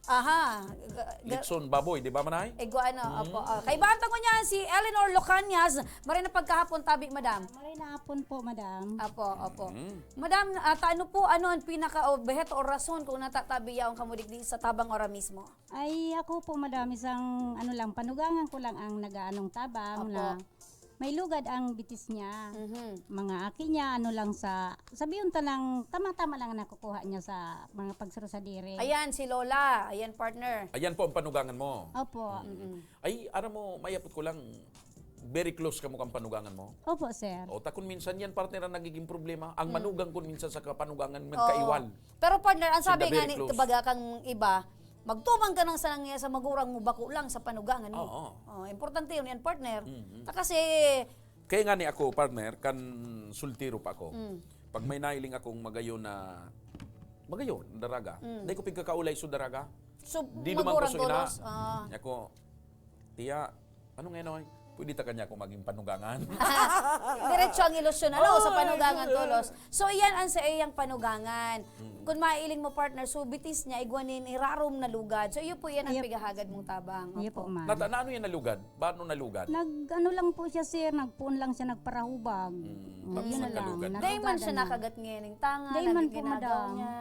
Aha. Ga- ga- Litson baboy, di ba, Manay? Igwa ano, opo. Ah, kaibahan ta ngunyan si Eleanor Locanias. Maray na pagkahapon, tabi, madam. Maray na hapon po, madam. Apo, opo. Madam, ah, ta ano po, ano ang pinaka-obheto o rason kung natatabi yaon kamo digdi sa Tabang Ora Mismo? Ay, ako po, madam, isang ano lang, panugangan ko lang ang nag-aanong tabang Opo. na may lugad ang bitis niya. Mhm. Mga aki niya, ano lang sa, sabihin ta lang, tama-tama lang nakukuha niya sa mga pagsurusadiri. Ayan, si Lola. Ayan, partner. Ayan po ang panugangan mo. Opo. Ay, aram mo, mayapot ko lang, very close kamo kang panugangan mo. Opo, sir. O, ta kun minsan yan, partner, ang nagiging problema. Ang manugang kun minsan sa kapanugangan, Oo. magkaiwal. Pero partner, ang Sila sabi nga very ni, close. baga kang iba, magtubang ka nang sa, sa magurang mo, bako lang sa panugangan mo. Oo. Oh, importante yun yan, partner. Mhm. Ta kasi, Kaya nga ni ako, partner, kan sultiro pa ako, Mm. pag may nailing akong magayon na, magayon, daraga, Mm. dahil ko pigkakaulay so daraga. so, Di duman ko magurang so ina. tolos. Ah. Ako, tiya, ano nga, Noy? Pwede ta kanya ako maging panugangan. Diretso ang ilusyon, ano, sa Oh, panugangan yeah. tolos. So, iyan ang sa iyang panugangan. Mm. Kung mailing mo, partner, so bitis niya, igwa nin irarom na lugad. So, iyo po yan ang Iyo- pigahagad mong tabang. Iyo Opo. po, ma'am. Nata, na ano yan nalugad? Paano nalugad? Nag, ano lang po siya, sir. Nagpuon lang siya, nagparahubag. Mm, Oh, tapos yun na lang. nagkalugad. Nalugad Dahil man siya na. nakagat ngayon ng tanga, Dahil man naging po, ginagaw madam. niya.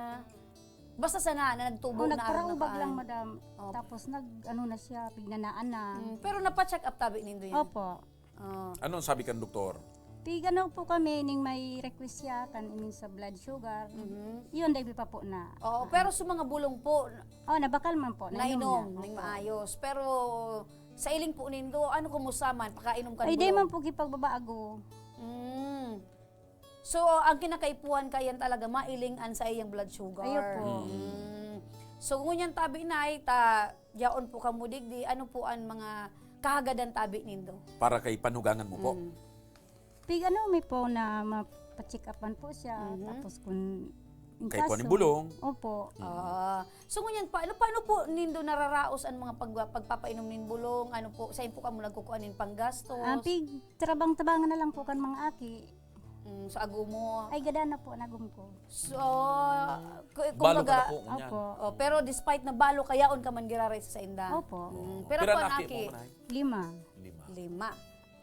Basta sana na nagtubo Oh, na nagparahubag nakaan. lang, madam. Opo. Tapos nag, ano na siya, pignanaan na. Mm, pero napa-check up tabi nindo yan? Opo. Oh. Anong sabi kan doktor? Tig ano po kami, ning may request siya, kan ining sa blood sugar. Mhm. Yun, dahil pa po na. Oo, pero sa mga bulong po, Oh, nabakal man po. nainom, niya. ning Opo. maayos. Pero sa iling po nindo, ano kumusta man? Pakainom ka Ay, di bulong? man po kipagbabago. Mm. So, ang kinakaipuhan kayan talaga, mailing an sa iyang blood sugar. Ayo po. Mm. So, ngunyan tabi, Nay, ta, yaon po kamo digdi, ano po ang mga kahagadan tabi nindo? Para kay panugangan mo po. Mm. Pig ano, may po na mapacheck upan po siya. Mhm. Tapos kung Kay kuha ning bulong. Opo. Mm. Ah. So, ngunyan, paano, paano po nindo nararaos an mga pag-, pagpapainom nin bulong? Ano po, sain po kamo nagkukuha nin panggastos? Ah, pig-, tabang-tabangan na lang po kan mga aki. Mm, sa agom mo? Ay, gada na po an agom ko. So, ku-, Balo ka na kumbaga, po, ngunyan. Opo. Oh, pero despite na balo ka, yaon ka man giraray sa sainda? Opo. Mm, pero Pira po na an aki aki? mo, manay? Lima. Lima. Lima.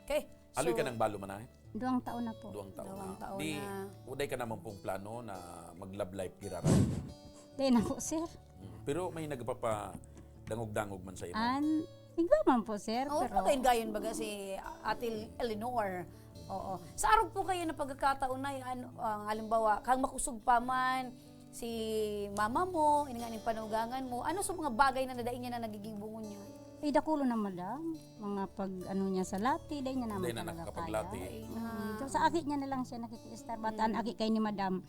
Okay. Haloy So, ka nang balo, manay? Duwang taon na po. Duwang taon Duwang na. taon Di, na. uday ka naman pong plano na mag-love life giraray? Di na po, sir. Mm. Pero may nagpapadangog-dangog man sa imo? An, igwa man po, sir, Oo, pero pagkain gayon baga si Ate Eleanor. Oo. Sa arog po kayo na pagkakataon na yan, ang halimbawa, kang makusog pa man, si mama mo, ini nga ning panugangan mo, ano sa mga bagay na nadai niya na nagiging bungon niya? Ay, dakulo na, madam. Mga pag, ano niya sa lati, dai niya naman Dai na talaga nakakapaglati. kaya. Ay, Mm, na. so, sa aki niya na lang siya nakikiistar. Bata an Mm. aki kay ni madam,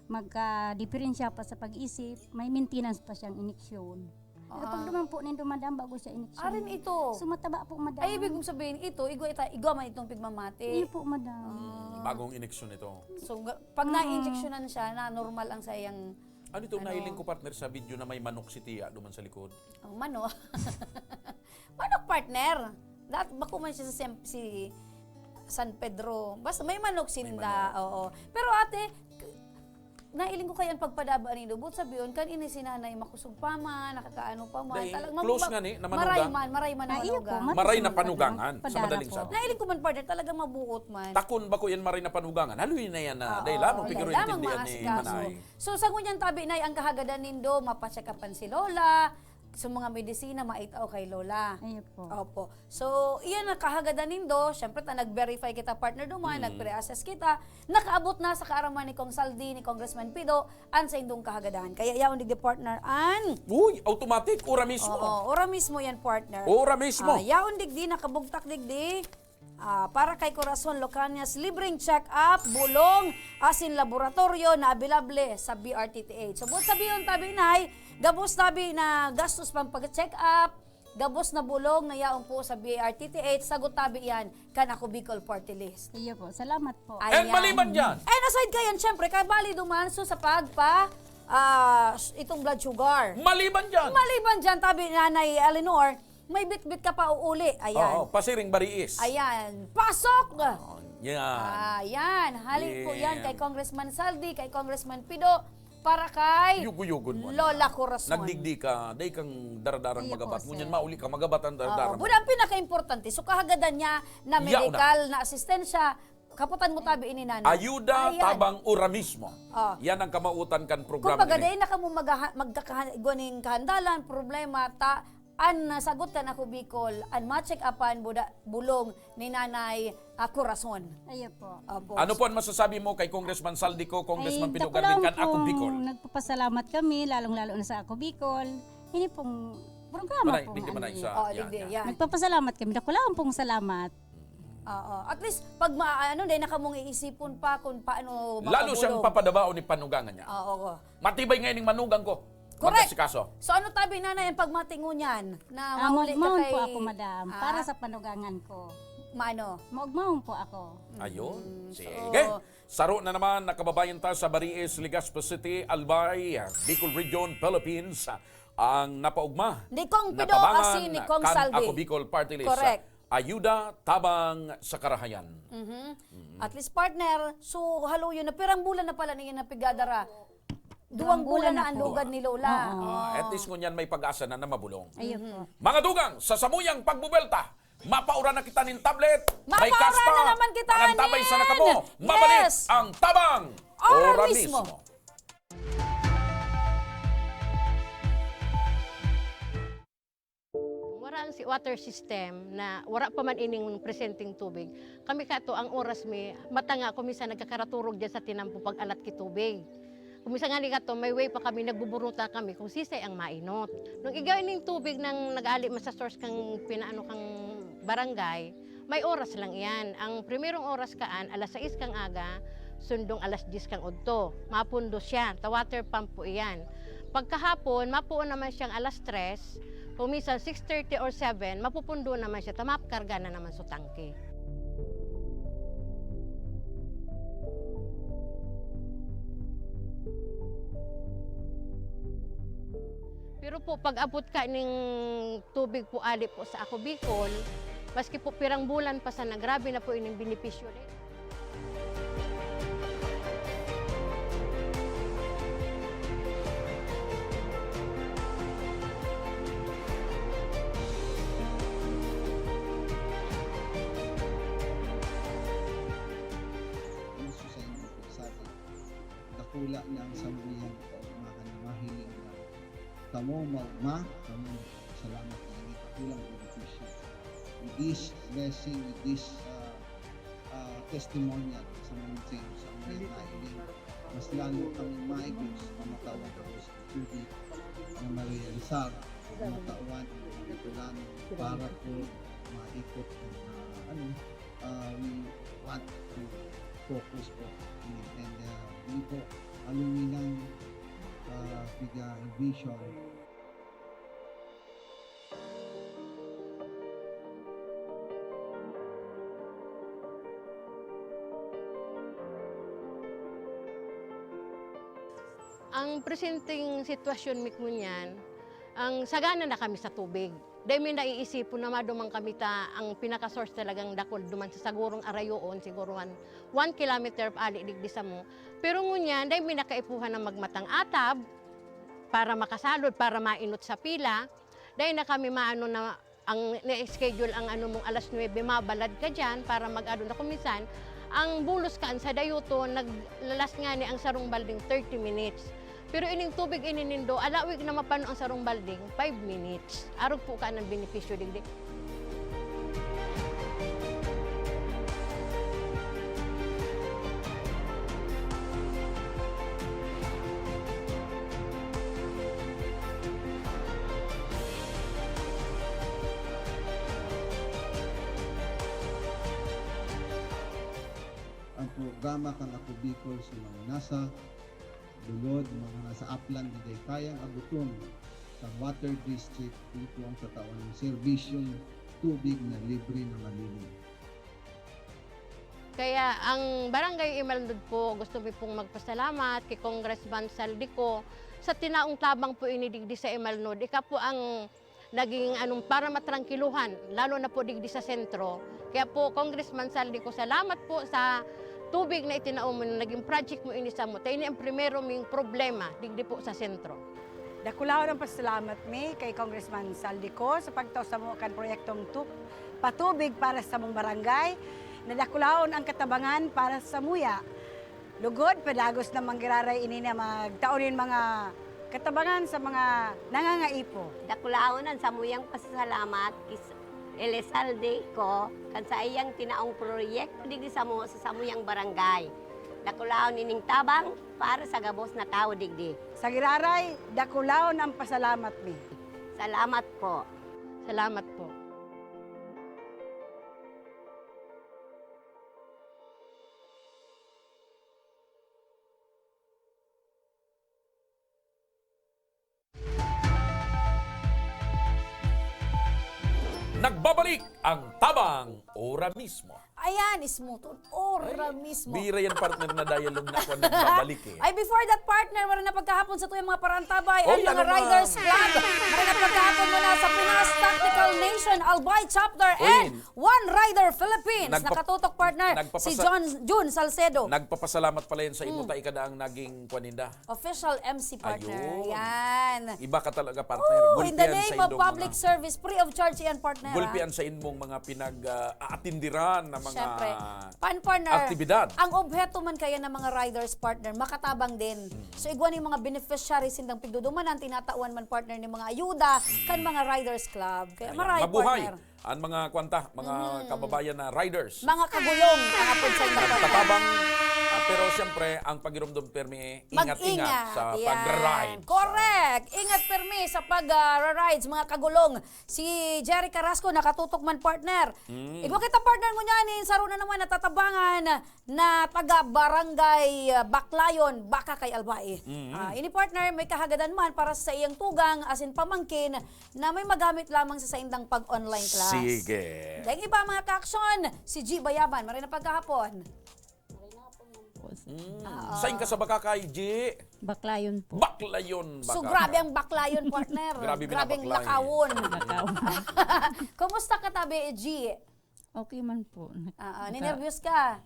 magka-diferensya pa sa pag-isip, may maintenance pa siyang iniksyon. Pero Ah. pag duman po nindo, madam, bago siya iniksyon. Arin ito. So, mataba po, madam. Ay, ibig kong sabihin, ito, igwa ita-, igwa man itong pigmamati. Iyo po, madam. Ah. Bagong iniksyon ito. So, ga-, pag Mm. na-injectionan siya, na normal ang sayang, Ano itong ano? nahiling ko, partner, sa video na may manok si Tia duman sa likod? Oh, manok. Manok, partner. Dat-, bako man siya sa Sem-, si San Pedro. Basta may manok May sinda, manok. oo. Pero ate, k-, nailing ko kaya ang pagpadaba nindo. Buot sabiyon, kan ini si nanay, makusog pa man, nakakaano pa man. Dahil Talagang close mabu-, nga ni, na maray manugang. man, maray man na Ah, iyo po, manugang. maray Maray na na manugang. panugangan, sa Padara madaling po. sabi. Nailing ko man, partner, talagang mabuot man. Takon ba ko yan maray na panugangan? Haloy na yan na, Oo, dahil lamang, dahil pero lamang intindihan ni maasikaso. Manay. So, sa ngunyan tabi, Nay, ang kahagadan nindo, mapacheck-upan si Lola, sa mga medisina, maitao kay Lola. Iyo po. Opo. So, iyan ang kahagadan nindo. Siyempre, ta nag-verify kita, partner, duman, Mm. nag-pre-assess kita. Nakaabot na sa kaaraman ni Kong Saldi, ni Congressman Pido, an saindong kahagadan. Kaya yaon digdi, partner, an Uy, automatic, ora mismo. Oo, ora mismo yan, partner. Ora mismo. Ah, yaon digdi, nakabugtak digdi. Ah, para kay Corazon Locañas, libreng check-up, bulong, asin laboratoryo na abilable sa B R T T H. So, buot sabihon, tabi, Nay, gabos tabi na gastos pang pag-check-up, gabos na bulong na yaon po sa B R T T H, sagot tabi yan kan Ako Bicol Party List. Iyo po. Salamat po. Ayan. And maliban dyan? And aside kayan, syempre, kay bali duman, so, sa pagpa, ah, s-, itong blood sugar. Maliban dyan? Maliban dyan, tabi ni Nanay Eleanor, may bitbit ka pa uuli. Ayan. Oo, pasiring bariis. Ayan. Pasok! Oh, yan. Ayan. Hali po yan Yeah. kay Congressman Saldi, kay Congressman Pido, para kay Yugo-yugon mo Lola na. Corazon. Nagdigdi ka, dai kang daradarang Iyo po, magabat. sir. Ngunyan mauli ka, magabat ang Oo, daradarang. Buda ang pinaka-importante. So, kahagadan niya na Yaon na. medical na asistensya, kaputan mo tabi ini, Nanay. Ayuda Ayan. tabang ora mismo. Oh. Yan ang kamautan kan programa Kumbaga, ini. dai na kamo maghaha-, magkakaha-, igwa ning kahandalan, problema, ta, an, ah, sagot kan Ako Bicol, an ma-check-upan, buda-, bulong ni Nanay, ah, Corazon. Ayo po. Opo. Ano po ang masasabi mo kay Congressman Saldi Co, Congressman Ay, Pido dakula Garden, kan Ako pong Bicol? nagpapasalamat kami, lalong-lalo na sa Ako Bicol. Ini pong programa Manay, po digdi, manay, ngayon. sa, Oh, yan, digdi, yan. yan. Nagpapasalamat kami. Dakula pong salamat. Oo. At least, pag ma-, ano, dai na kamong iisipon pa kung paano Lalo siyang makabulong. papadabaon ni panugangan niya. Oo, oo. Matibay nga ining manugang ko. Correct. Mag-asikaso. So, ano tabi, Nanay, ang pagmati ngunyan na Ah, mahuli ka maugmahon kay, po ako, madam, ah, para sa panugangan ko. Maano? Maugmahon po ako. Ayun. Mm, Sige. so, Saro na naman, nakababayan ta sa Bariis, Legazpi City, Albay, Bicol Region, Philippines. Ang napaugma, Ni Kong Pido natabangan asin ni Kong kan Saldi. Ako Bicol Party List. Correct. Ayuda tabang sa karahayan. Mhm. Mm. At least, partner, so, haloyo na. Pirang bulan na pala niya napigadara. Duwang Duwang bulan bulan na na ang po. lugad ni Lola. Oo. Ah, at least ngunyan may pag-asa na, na mabulong. Ayun po. Mhm. Mga dugang, sa samuyang pagbubelta, mapaura na kita nin tablet, may Mapaura kaspa, na naman kita, ang antabay sa Nen! nakamo. Mabalik Yes! ang Tabang Ora Ora mismo. mismo. Wara ang si-, water system na wara pa man ining presenteng tubig. Kami kato, ang oras mi, mata nga ako, minsan nagkakaraturog dyan sa tinampo pag-alat ki tubig. Kung minsan nga ni kato, may way pa kami, nagbuburuta kami kung sisay ang mainot. Nung igaw ining tubig nang nag-ali man sa source kang pinaano kang barangay, may oras lang iyan. Ang primerong oras kaan, alas sais kang aga, sundong alas diyes kang udto. Mapundo siya, ta water pump po iyan. Pagkahapon, mapuon naman siyang alas tres, kung minsan six thirty or seven, mapupundo naman siya, ta makarga na naman sa tangke. Pero po, pag-abot ka ning tubig po ali po sa Ako Bicol, maski po pirang bulan pa sana, grabe na po ining benepisyo na. Gusto sa inyo po, sa atin, dakula na ang samuyang kaugmahan na mahiling na kamo maugma, kamo salamat na ini dakulang benepisyo. With this blessing, with this, ah, ah, testimonial sa mga sa inyo, sa mga nailing, mas lalo kami maigos na matawan ko sa tubig na marealisar, matawan ang mga Bicolano para po maikot ang, ah, ano, ah, we want to focus po. And, ah, yun po, aluminang, ah, piga vision. Ang presenteng sitwasyon mi ngunyan, ang sagana na kami sa tubig. Dai mi naiisipon na maduman kami ta ang pinaka-source talagang dakul duman sa sagurong arayoon, siguro one, one kilometer ali digdi samo. Pero ngunyan, dai mi na kaipuhan na magmatang atab para makasalod, para mainot sa pila. Dai na kami maano na ang na-schedule ang ano mong alas nuebe, mabalad ka diyan para mag-ano na. Kung minsan, ang bulos kaan sa dayoton, naglalas ngani ang sarong balding thirty minutes. Pero ining tubig ini nindo, alawig na mapano ang sarong balding, five minutes. Arog po ka ng benepisyo digdi. Ang programa kan Ako Bicol sa mga nasa lulod, mga nasa aplan, di day kayang abuton sa water district, dito ang tatawan ng serbisyong tubig na libre na malinis. Kaya ang Barangay Imalnod po, gusto mi pong magpasalamat kay Congressman Zaldy Co sa tinaong tabang po ini digdi sa Imalnod. Ika po ang naging anong para matrangkiluhan, lalo na po digdi sa sentro. Kaya po, Congressman Zaldy Co, salamat po sa tubig na itinao mo, naging project mo ini samo. Ta ini ang primero ming problema digdi po sa sentro. Dakulaon ang pasalamat mi kay Congressman Zaldy Co sa pagtao samo kan proyektong tu-, patubig para sa samong barangay, na dakulaon ang katabangan para samuya. Lugod, padagos na manggiraray ini na magtao nin mga katabangan sa mga nangangaipo. Dakulaon ang samuyang pasasalamat kis Elizalde Co kan saiyang tinaong proyekto digdi samo sa samuyang barangay. Dakulaon ining tabang para sa gabos na tawo digdi. Sa giraray, dakulaon ang pasalamat mi. Salamat po. Salamat po. Nagbabalik ang Tabang Ora Mismo. Ayan, ismuton. Ora Ay, mismo. Bira yan, partner, na dialogue na ako nagbabalik eh. Ay, before that, partner, maray na pagkahapon sa tuyang mga parantabay, Oy, ang mga ano, ma'am? Riders Club. Maray na pagkahapon muna sa Pinas Tactical Nation Albay Chapter Oy, and One Rider Philippines. Nagpa-, Nakatutok, partner, si nagpapasa-, John, Jun Salcedo. Nagpapasalamat pala yan sa imo, Mm. ta ika na ang naging kwan ninda. Official M C, partner. Ayun. Yan. Iba ka talaga, partner. Oo, in the name of public service, free of charge yan, partner, ah. Gulpi yan sa imong mga pinag, ah, aatindiran na mga Siyempre. Pan-, partner, aktibidad. Ang obheto man kaya ng mga riders, partner, makatabang din. Mm. So, igwa ning mga beneficiaries sindang pigdudumanan, tinatawan man, partner, ning mga ayuda kan Mm. mga riders club. Kaya Ayan. Maray, Mabuhay. Partner. Ang mga kwanta, mga Mhm. kababayan na riders. Mga kagulong, ang apod sa inyo, partner. Nagtatabang, ah, pero siyempre, ang pagirumdom permi, eh, ingat-ingat Mag-ingat, sa yan. Pagra-ride. Correct! Ingat permi sa pag, ah, ra-rides, mga kagulong. Si Jerry Carrasco, nakatutok man, partner. Mm. Igwa kita, partner, ngunyan, eh, saro na naman natatabangan na taga Barangay, ah, Baclayon, Baca kay Albay. Mm. Ah, ini, partner, may kahagadan man para sa iyang tugang, asin pamangkin, na may magamit lamang sa saindang pag-online class. Sige. Daing iba, mga kaaksyon, si G Bayaban. Maray na pagkahapon. Mm. Oo. Sain ka sa Bacacay, G? Baclayon po. Baclayon, So, Bacacay. grabe ang Baclayon, partner. Grabe Grabeng binabaklayan. lakawon. Lakaw. Kumusta ka, tabi, G? Okay man po. Nak-, Oo, naka- ninervyos ka?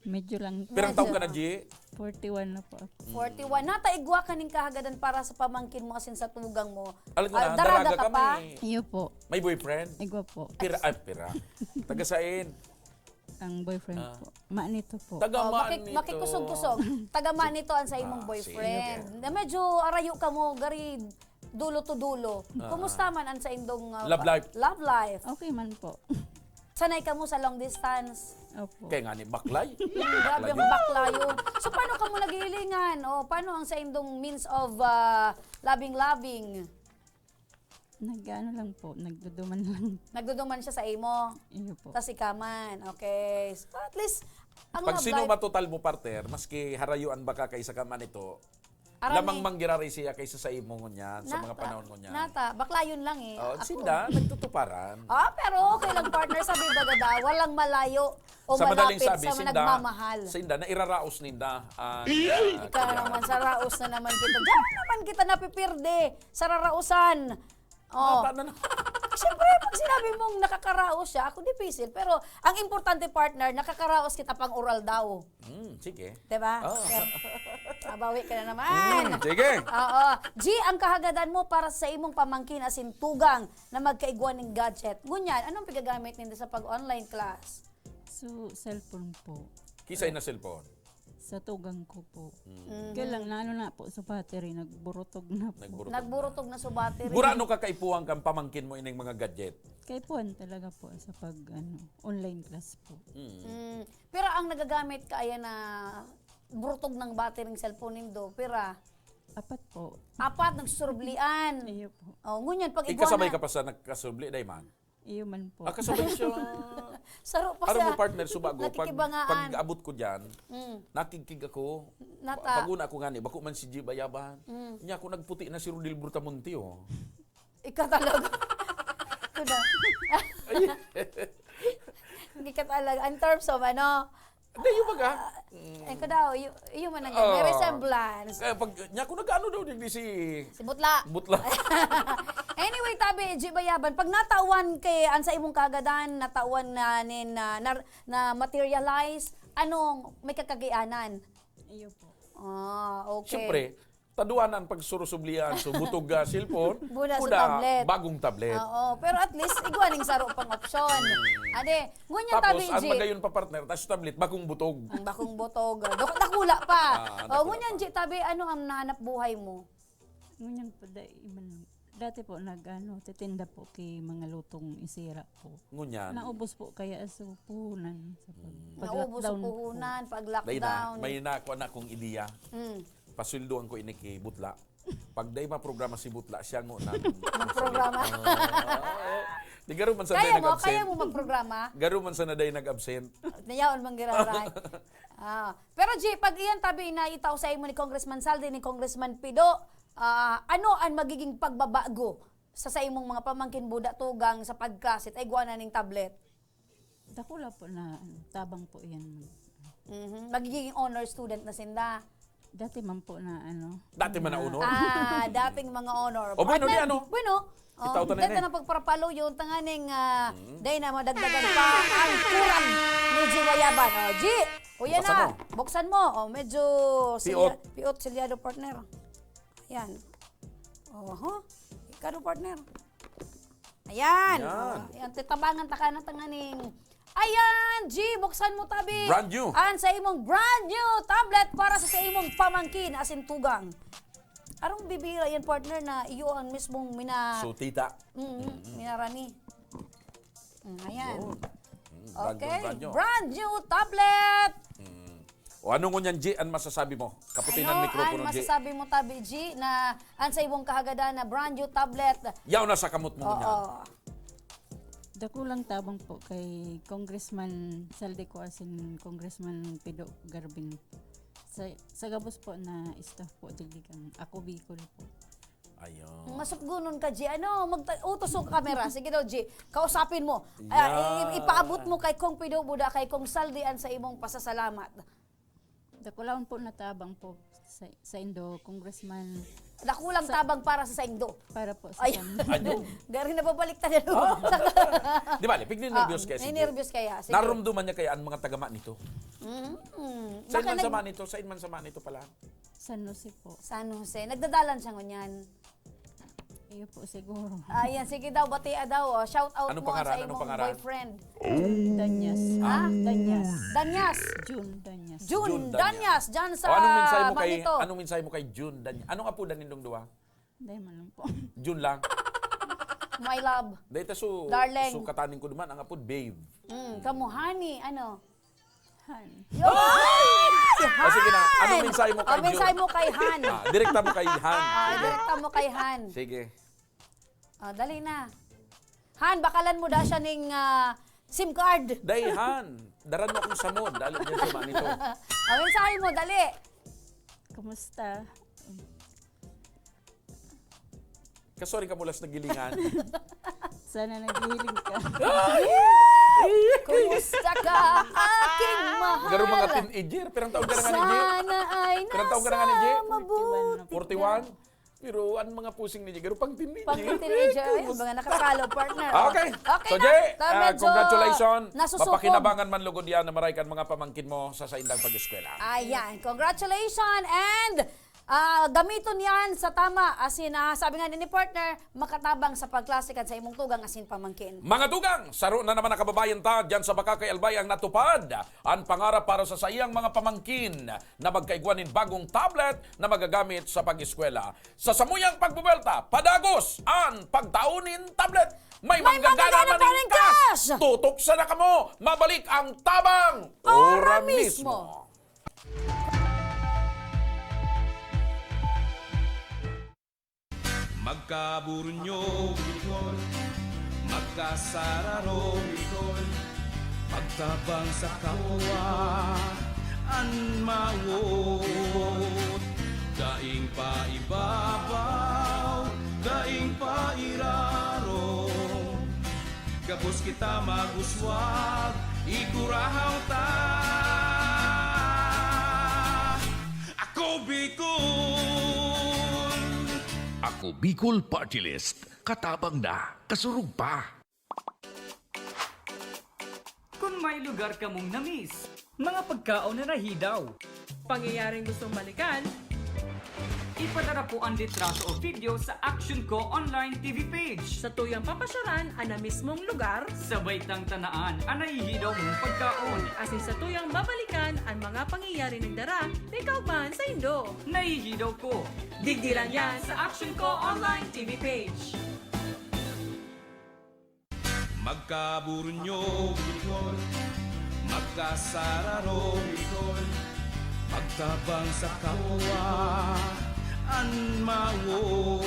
Medyo lang po. Pirang taon ka na, G? Forty-one na po ako. Forty-one. Nata igwa ka ning kahagadan para sa pamangkin mo, asin sa tugang mo. Alam ko Ah, na, daraga daraga ka kami. pa? Iyo po. May boyfriend? Igwa po. Pira, ay, pira. Taga sain? Ang boyfriend Ah. po. Manito po. Taga Oh, maki-, Manito. makikusog-kusog. Taga Manito ang sa imong Ah, boyfriend. sige. Na medyo arayo ka mo, gari dulo to dulo. Ah, Kumusta ah. man ang sa indong, ah, Love life. love life? Okay man po. Sanay ka mo sa long distance? Opo. Kaya nga ni baklay. Grabe ang Baklay. bakla yun. So, paano ka mo nag-iilingan? O, paano ang sa indong means of, ah, loving-loving? Nag-ano lang po, nagduduman lang. Nagduduman siya sa imo? Iyo po. Tas ikaw man, okay. So, at least, ang Pag love sino life matotal mo, partner, maski harayo an baka kaysa ka man ito, Aram lamang eh. manggiraray siya kaysa sa imo ngunyan, sa Na-, mga panahon ngunyan. nata, bakla yun lang eh. Oh, Ako. sinda, nagtutuparan. Ah, pero okay lang, partner. Sabi baga daw, walang malayo o Sa madaling malapit sabi, sa sinda, nagmamahal. sinda, nairaraos ninda. Ah, Ikaw naman, sa raos na naman kita. Diyan naman kita napipirde. Sa rarausan. Oh. Bata na naman. Siyempre, pag sinabi mong nakakaraos siya, ako dipisil. Pero ang importante, partner, nakakaraos kita pang oral daw. Hmm, sige. Diba? Ah. Yan. Mabawi ka na naman. Hmm, sige. Oo. G, ang kahagadan mo para sa imong pamangkin asin tugang na magkaigwa ning gadget. Ngunyan, anong pigagamit ninda sa pag-online class? So, cellphone po. Kisay na cellphone? Sa tugang ko po. Mm. Kaya lang, naano na po sa battery, nagburutog na po. Nagburutog na. Nagburutog na sa battery. Gurano ka kaipuhan kang pamangkin mo ining mga gadget? Kaipuhan talaga po sa pag, ano, online class po. Mm. Mm. Pero ang nagagamit ka, ayan na burutog ng battery ng cellphone nindo, pira? Apat po. Apat, nagsusurblian. Iyo po. Oh, ngunyan, pag Ikasabay igwa na ka pa sa nagkasurubli, Dayman? Iyo man po. Ah, kasabay siya. Saro pa Aram mo, siya. partner, subago, pag, Nakikibangaan. pag abot ko dyan, Mm. nakigkig ako. Nata. Pa-, pag-una ako nga ni, bako man si G Bayaban. Mm. Niya ako nagputi na si Rodel Brutamonte, oh. Ikaw talaga. Ito na. Ay. Hindi ka talaga. In terms of ano, Hindi, yung baga. Ay, ko daw, y-, yung man ang may Oh. resemblance. Kaya pag, niya ako nag-ano daw, digdi si Si Butla. Butla. Anyway, tabi, G Bayaban, pag natawan kay an sa imong kagadan, natawan na nin, na, na, na materialize, anong may kakagianan? Iyo po. Ah, okay. Siyempre, taduanan pagsurusublian, so butog, ah, cellphone, Buna sa kuda, tablet. bagong tablet. Oo, pero at least, igwa ning saro pang opsyon. Ade, ngunyan Tapos, tabi, ang G. magayon pa, partner, tas tablet, bagong butog. Ang bakong butog. Dok-, dakula pa. Ah, Oh, dakula ngunyan, pa. G, tabi, ano ang nahanap buhay mo? Ngunyan po, dai, iba lang. Dati po, nag, ano, titinda po kay mga lutong isira po. Ngunyan. Naubos po, kaya so, puhunan sa pag, Mm. pag Naubos sa lockdown po. puhunan, pag Dahil na, lockdown. may na, kuha na akong ideya. Mm. Pasweldoan ko ini ki Butla. Pag dai maprograma si Butla, siya ngo na. Magprograma. Ah, di garo man sa Kaya day mo, nag-absent. kaya mo magprograma? Garo man sa na day nag-absent. Nayaon man giraray. Ah, pero G, pag iyan tabi na itao sa imo ni Congressman Saldi, ni Congressman Pido, ah, ano ang magiging pagbabago sa, sa imong mga pamangkin buda tugang sa pagkasit ay igwa na ning tablet? Dakula po na, ano, tabang po yan. Mhm. Magiging honor student na sinda. Dati man po na, ano, Dati man na na honor? Ah, dating mga honor. O, bueno, Partner, di ano? bueno. Oh, Itaw ta na dyan yun eh. na pagparapalo yung tanganing, ah, Mm. dahil na madagdagan pa ang kurang ni G Bayaban. Oh, G, kuya Buksan na. mo. Buksan mo. Oh, medyo Piot. silya-, piot, silyado, partner. Ayan. Oho. Ikaw, partner. Ayan. Yan. Oh, ayan, titabangan ta ka na tanganing. Ayan, G, buksan mo tabi. Brand new. An sa imong brand new tablet para sa, sa imong pamangkin, asin tugang. Arong bibira yan, partner, na iyo ang mismong mina- So, tita. Mm, Mm-mm. minarani. Mm, ayan. Yun. Mm, brand new, Okay. brand new. Brand new tablet. Mm. O ano ngunyan, G, ang masasabi mo? Kaputinan Ano mikropono, ang G. masasabi mo, tabi, G, na ang sa imong kahagadan na brand new tablet? Yaw na sa kamot mo Oo. ngunyan. Dakulang tabang po kay Congressman Saldico asin Congressman Pido Garbin po. Sa, sa gabos po na staff po, digdi kan Ako Bicol po. Ayun. Masukgunon ka, G. Ano, magta-, utos sa kamera. Sige daw, G. Kausapin mo. Ah, Yan. i-, ipaabot mo kay Kong Pido Buda, kay Kong Saldi an sa imong pasasalamat. Dakulaon po na tabang po sa, sa Indo, Congressman. Dakulang tabang para sa saindo. Para po sa Ay. kanya. Ano? Gari na babalik tayo. Di ba, pigli nervous kaya si Jay. Nervous kaya. Sige. Narumduman niya kaya ang mga tagama nito. Mm. Sa Baka man nag- sama nito, sa man sama nito pala. San Jose po. San Jose. Nagdadalan siya ngunyan. Iyo po siguro. Ayan, sige daw, batia daw. Oh. Shout out Anong mo pangaran? sa Anong imong pangaran? Boyfriend. Danyas. Ha? Danyas. Danyas. June Danyas. June, June Danyas. Danyas. Dyan sa O, anong mensahe mo kay Manito. Anong mensahe mo kay June Danyas? Anong apo daw nindong duwa? Dahil man lang po. June lang. My love. Dahil ta su Darling. Sukatan ko naman ang apo, babe. Mm, kamuhani, ano? Han. O sige na, anong mensahe mo kay Oh, mensahe June? mo kay Han. Ah, direkta mo kay Han. Ah, direkta mo kay Han. Sige. Oh, dali na. Han, bakalan mo daw siya ning ah, SIM card. Dai Han, daran mo akong samod, dalo din sa manito. Oh, mensahe mo, dali. Kumusta? Kasori ka mula sa nagilingan. Sana naghihiling ka. Kumusta ka, aking mahal? Garo mga teenager, pirang taon ka na nga ni Jay? Sana ay Pirang taon ka na nga ni Jay? nasa mabuti. forty-one? Pero ang mga pusing ni Jay, garo pang teenager. Pang teenager, ay, mga nakakalo, partner. Okay. Okay So, na. Jay, Ta, ah, medyo congratulations. Nasusukob. Mapakinabangan man lugod yan na maray kan mga pamangkin mo sa saindang pag-eskwela. Ayan. Congratulations and ah, gamiton yan sa tama. As in, ah, sabi nga ni partner, makatabang sa pagklase kan sa imong tugang as in pamangkin. Mga tugang, saro na naman na kababayan ta, dyan sa Bacacay, Albay ang natupad. Ang pangarap para sa saiyang mga pamangkin na magkaigwa nin bagong tablet na magagamit sa pag-eskwela. Sa samuyang pagbubuelta, padagos ang pagtao nin tablet. May May manggagana manggagana man pa nin rin cash! Cash! Tutok sana kamo! Mabalik ang tabang! Ora mismo! Magkaburunyo, Bicol. Magkasararo, Bicol. Pagtabang sa kapwa, an mawot. Daing paibabaw, daing pairarom. Gabos kita mag-uswag, igurahaw ta. Ako Bicol! Ako Bicol Party List. Katabang na, kasurog pa. Kun may lugar kamong na-miss, mga pagkaon na nahidaw, pangyayaring gustong balikan, ipadara po ang litrato o video sa Action Co Online T V page. Sa tuyang papasyaran an na mismong lugar, sabay tang tanaan an nahihidaw mong pagkaon. Asin sa tuyang babalikan an mga pangyayari nagdara na ikaw man saindo. Nahihidaw ko. Digdi lang yan sa Action Co Online T V page. Magkaburunyo, Bicol. Magkasararo, Bicol. Pagtabang sa kapwa, an mawot.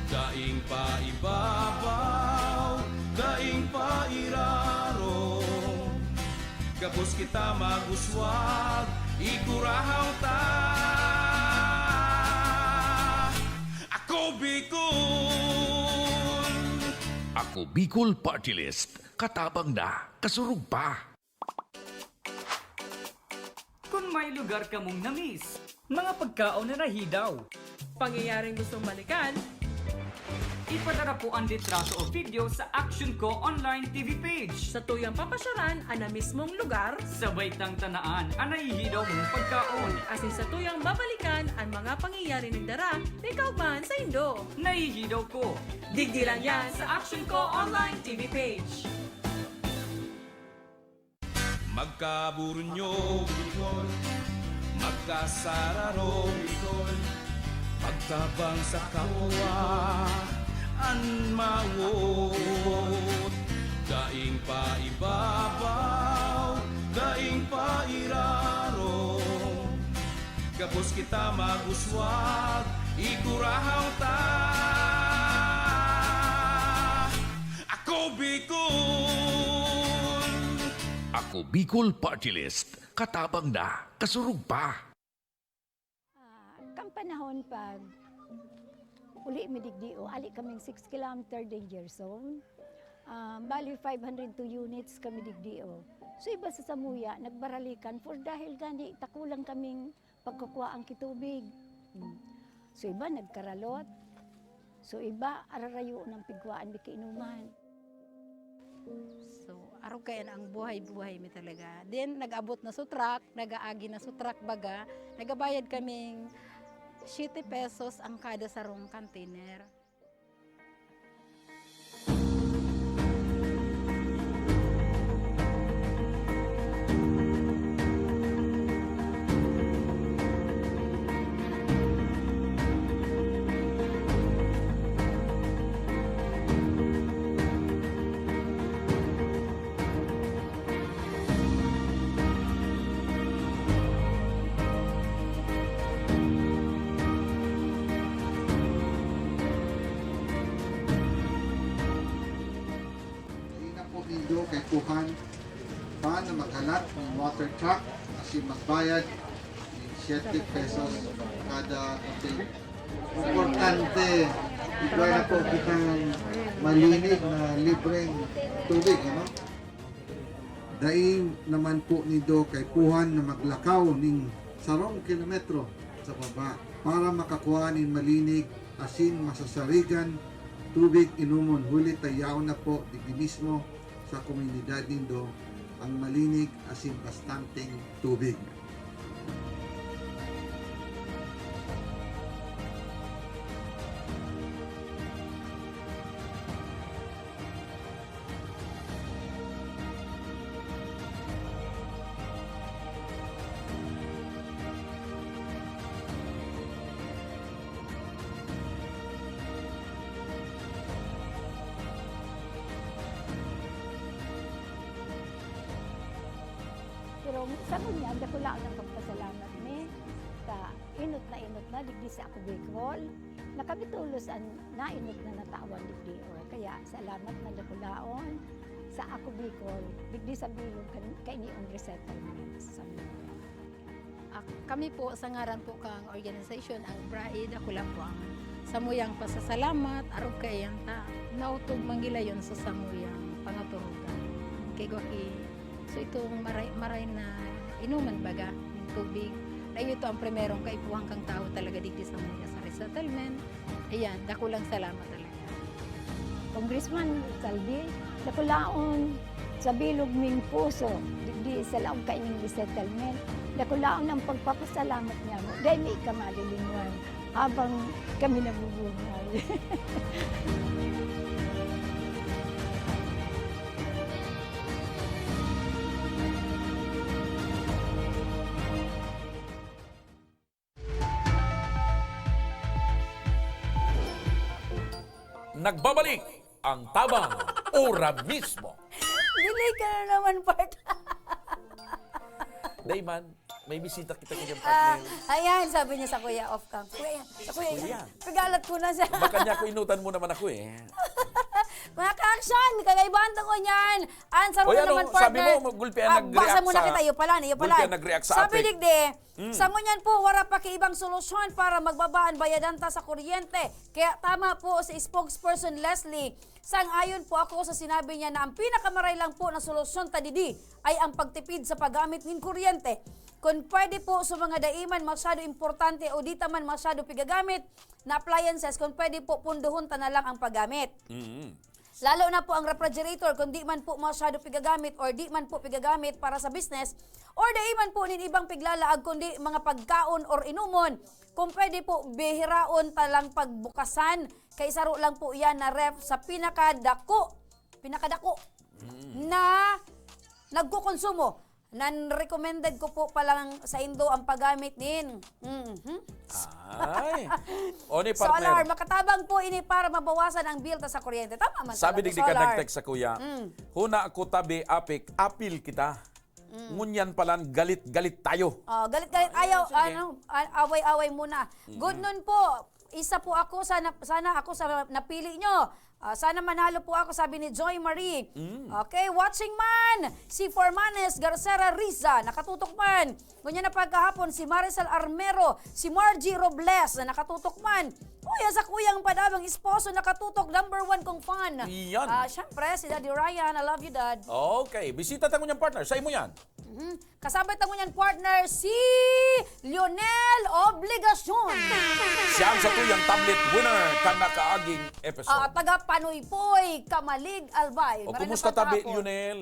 Daing paibabaw, daing pairarom. Gabos kita mag-uswag, igurahaw ta. Ako Bicol! Ako Bicol Party List. Katabang na, kasurog pa. Kun may lugar kamong na-miss, mga pagkaon na nahidaw, pangyayaring gustong balikan, ipadara po ang litrato o video sa Action Co Online T V page. Sa tuyang papasyaran an na mismong lugar, sabay tang tanaan an nahihidaw mong pagkaon. Asin sa tuyang babalikan an mga pangyayari nagdara na ikaw man saindo. Nahihidaw ko. Digdi lang yan sa Action Co Online T V page. Magkaburunyo, Bicol. Magkasararo, Bicol. Pagtabang sa kapwa, an mawot. Daing paibabaw, daing pairarom. Gabos kita mag-uswag, igurahaw ta. Ako Bicol! Ako Bicol Party List. Katabang na, kasurog pa. Ah, kan panahon pag uli mi digdi, o, ali kaming six kilometer danger zone. Ah, bali, five hundred two units kami digdi, o. So, iba sa samuya, nagbaralikan for dahil gani takulang kaming pagkukuhaan ki tubig. Hmm. So, iba nagkaralot. So, iba ararayo ng pigkuhaan di kainuman. So, arog kayan ang buhay-buhay mi talaga. Then, nag-abot na sa truck, nag-aagi na sa truck baga, nagabayad kaming siyete pesos ang kada sarong container. Dai na po nindo kaipuhan pa na maghalat ng water truck asin magbayad ng siyete pesos kada container. Importante, igwa na po kitang malinig na libreng tubig, ano? Dai naman po nindo kaipuhan na maglakaw ning sarong kilometro sa baba para makakua nin malinig asin masasarigan tubig inomon, huli ta yaon na po digdi mismo sa komunidad nindo ang malinig asin bastanteng tubig. Pero sa ngunyan, dakulaon ang pagpasalamat mi sa inot na inot na digdi sa Ako Bicol, na kami tolos an nainot na natawan digdi. O, kaya salamat na dakulaon sa Ako Bicol, digdi sa bilog kan-, kainiong resettlement sa Samburan. Ah, kami po, sa ngaran po kang organisasyon, ang BRAI, dako lang po ang samuyang pasasalamat, arog kaiyan ta, nautog manggilayon sa samuyang pangaturugan. Kay gwa ki, so itong maray, maray na inuman baga, yung tubig, na ito ang primerong kaipuhan kang tao talaga digdi sa mga sa resettlement. Ayan, dakulang salamat talaga. Congressman Saldi, dakulaon sa bilog ming puso, digdi sa laog kaining resettlement, dakulaon ang pagpapasalamat niya mo. Dahil may ika malilinwan habang kami nabubuhay. Nagbabalik ang Tabang Ora Mismo. Delay ka na naman, part. Dai man, may bisita kita kanyang Ah, partner. Ayan, sabi niya sa kuya off cam. Kuya yan, sa kuya Kuya yan. Yan. Pigalat ko na siya. Baka niya ko inutan mo naman ako eh. Mga ka-action, kagaibahan to ko niyan. Answer Oy, mo ano, naman, sabi partner. Mo, gulpi ang Ah, nag-react basa muna sa, kita, iyo pala, iyo pala. Gulpi ang nag-react sa Sabi atik. Digdi, Mm. Sa ngunyan po, wara pa ki ibang solusyon para magbaba an bayadan ta sa kuryente. Kaya tama po si Spokesperson Leslie. Sang-ayon po ako sa sinabi niya na ang pinakamaray lang po na solusyon ta didi ay ang pagtipid sa paggamit nin kuryente. Kun pwede po sa mga dai man masyado importante o di ta man masyado pigagamit na appliances, kun pwede po, pundohon ta na lang ang paggamit. Mm. Lalo na po ang refrigerator, kung di man po masyado pigagamit or di man po pigagamit para sa business, or dai man po nin ibang piglalaag kundi mga pagkaon or inumon, kung pwede po, bihiraon ta lang pagbukasan. Kay saro lang po yan na ref sa pinakadako, pinakadako Mm. na nagkukonsumo. Nan-recommended ko po palang saindo ang paggamit nin. Mhm. Ay. O ni partner. Solar, makatabang po ini para mabawasan ang bill ta sa kuryente. Tama man Sabi talaga, digdi ka solar. Nag-text sa kuya, Mm. "Huna ko tabi, apik, apil kita." Mm. Ngunyan palan, galit-galit tayo. Oh, galit-galit Ay, ayaw, sige. Ano, a-, away-away muna. Mm. Good noon po. Isa po ako, sana, sana ako sa napili nyo. Ah, sana manalo po ako, sabi ni Joy Marie. Mm. Okay, watching man, si Formanes Garcera Riza, nakatutok man. Ngunyan na pagkahapon, si Maricel Armero, si Margie Robles, na nakatutok man. Uy, sa kuyang padabang esposo, nakatutok, number one kong fan. Iyan. Ah, syempre, si Daddy Ryan, I love you, Dad. Okay, bisita ta ngunyan, partner. Sa imo yan. Mhm. Kasabay ta ngunyan, partner, si Lionel Obligacion. Siya ang satuyang tablet winner kan nakaaging episode. Ah, taga Panoypoy, Camalig, Albay. O, Maray na kumusta tabi, pagkahapon. Lionel?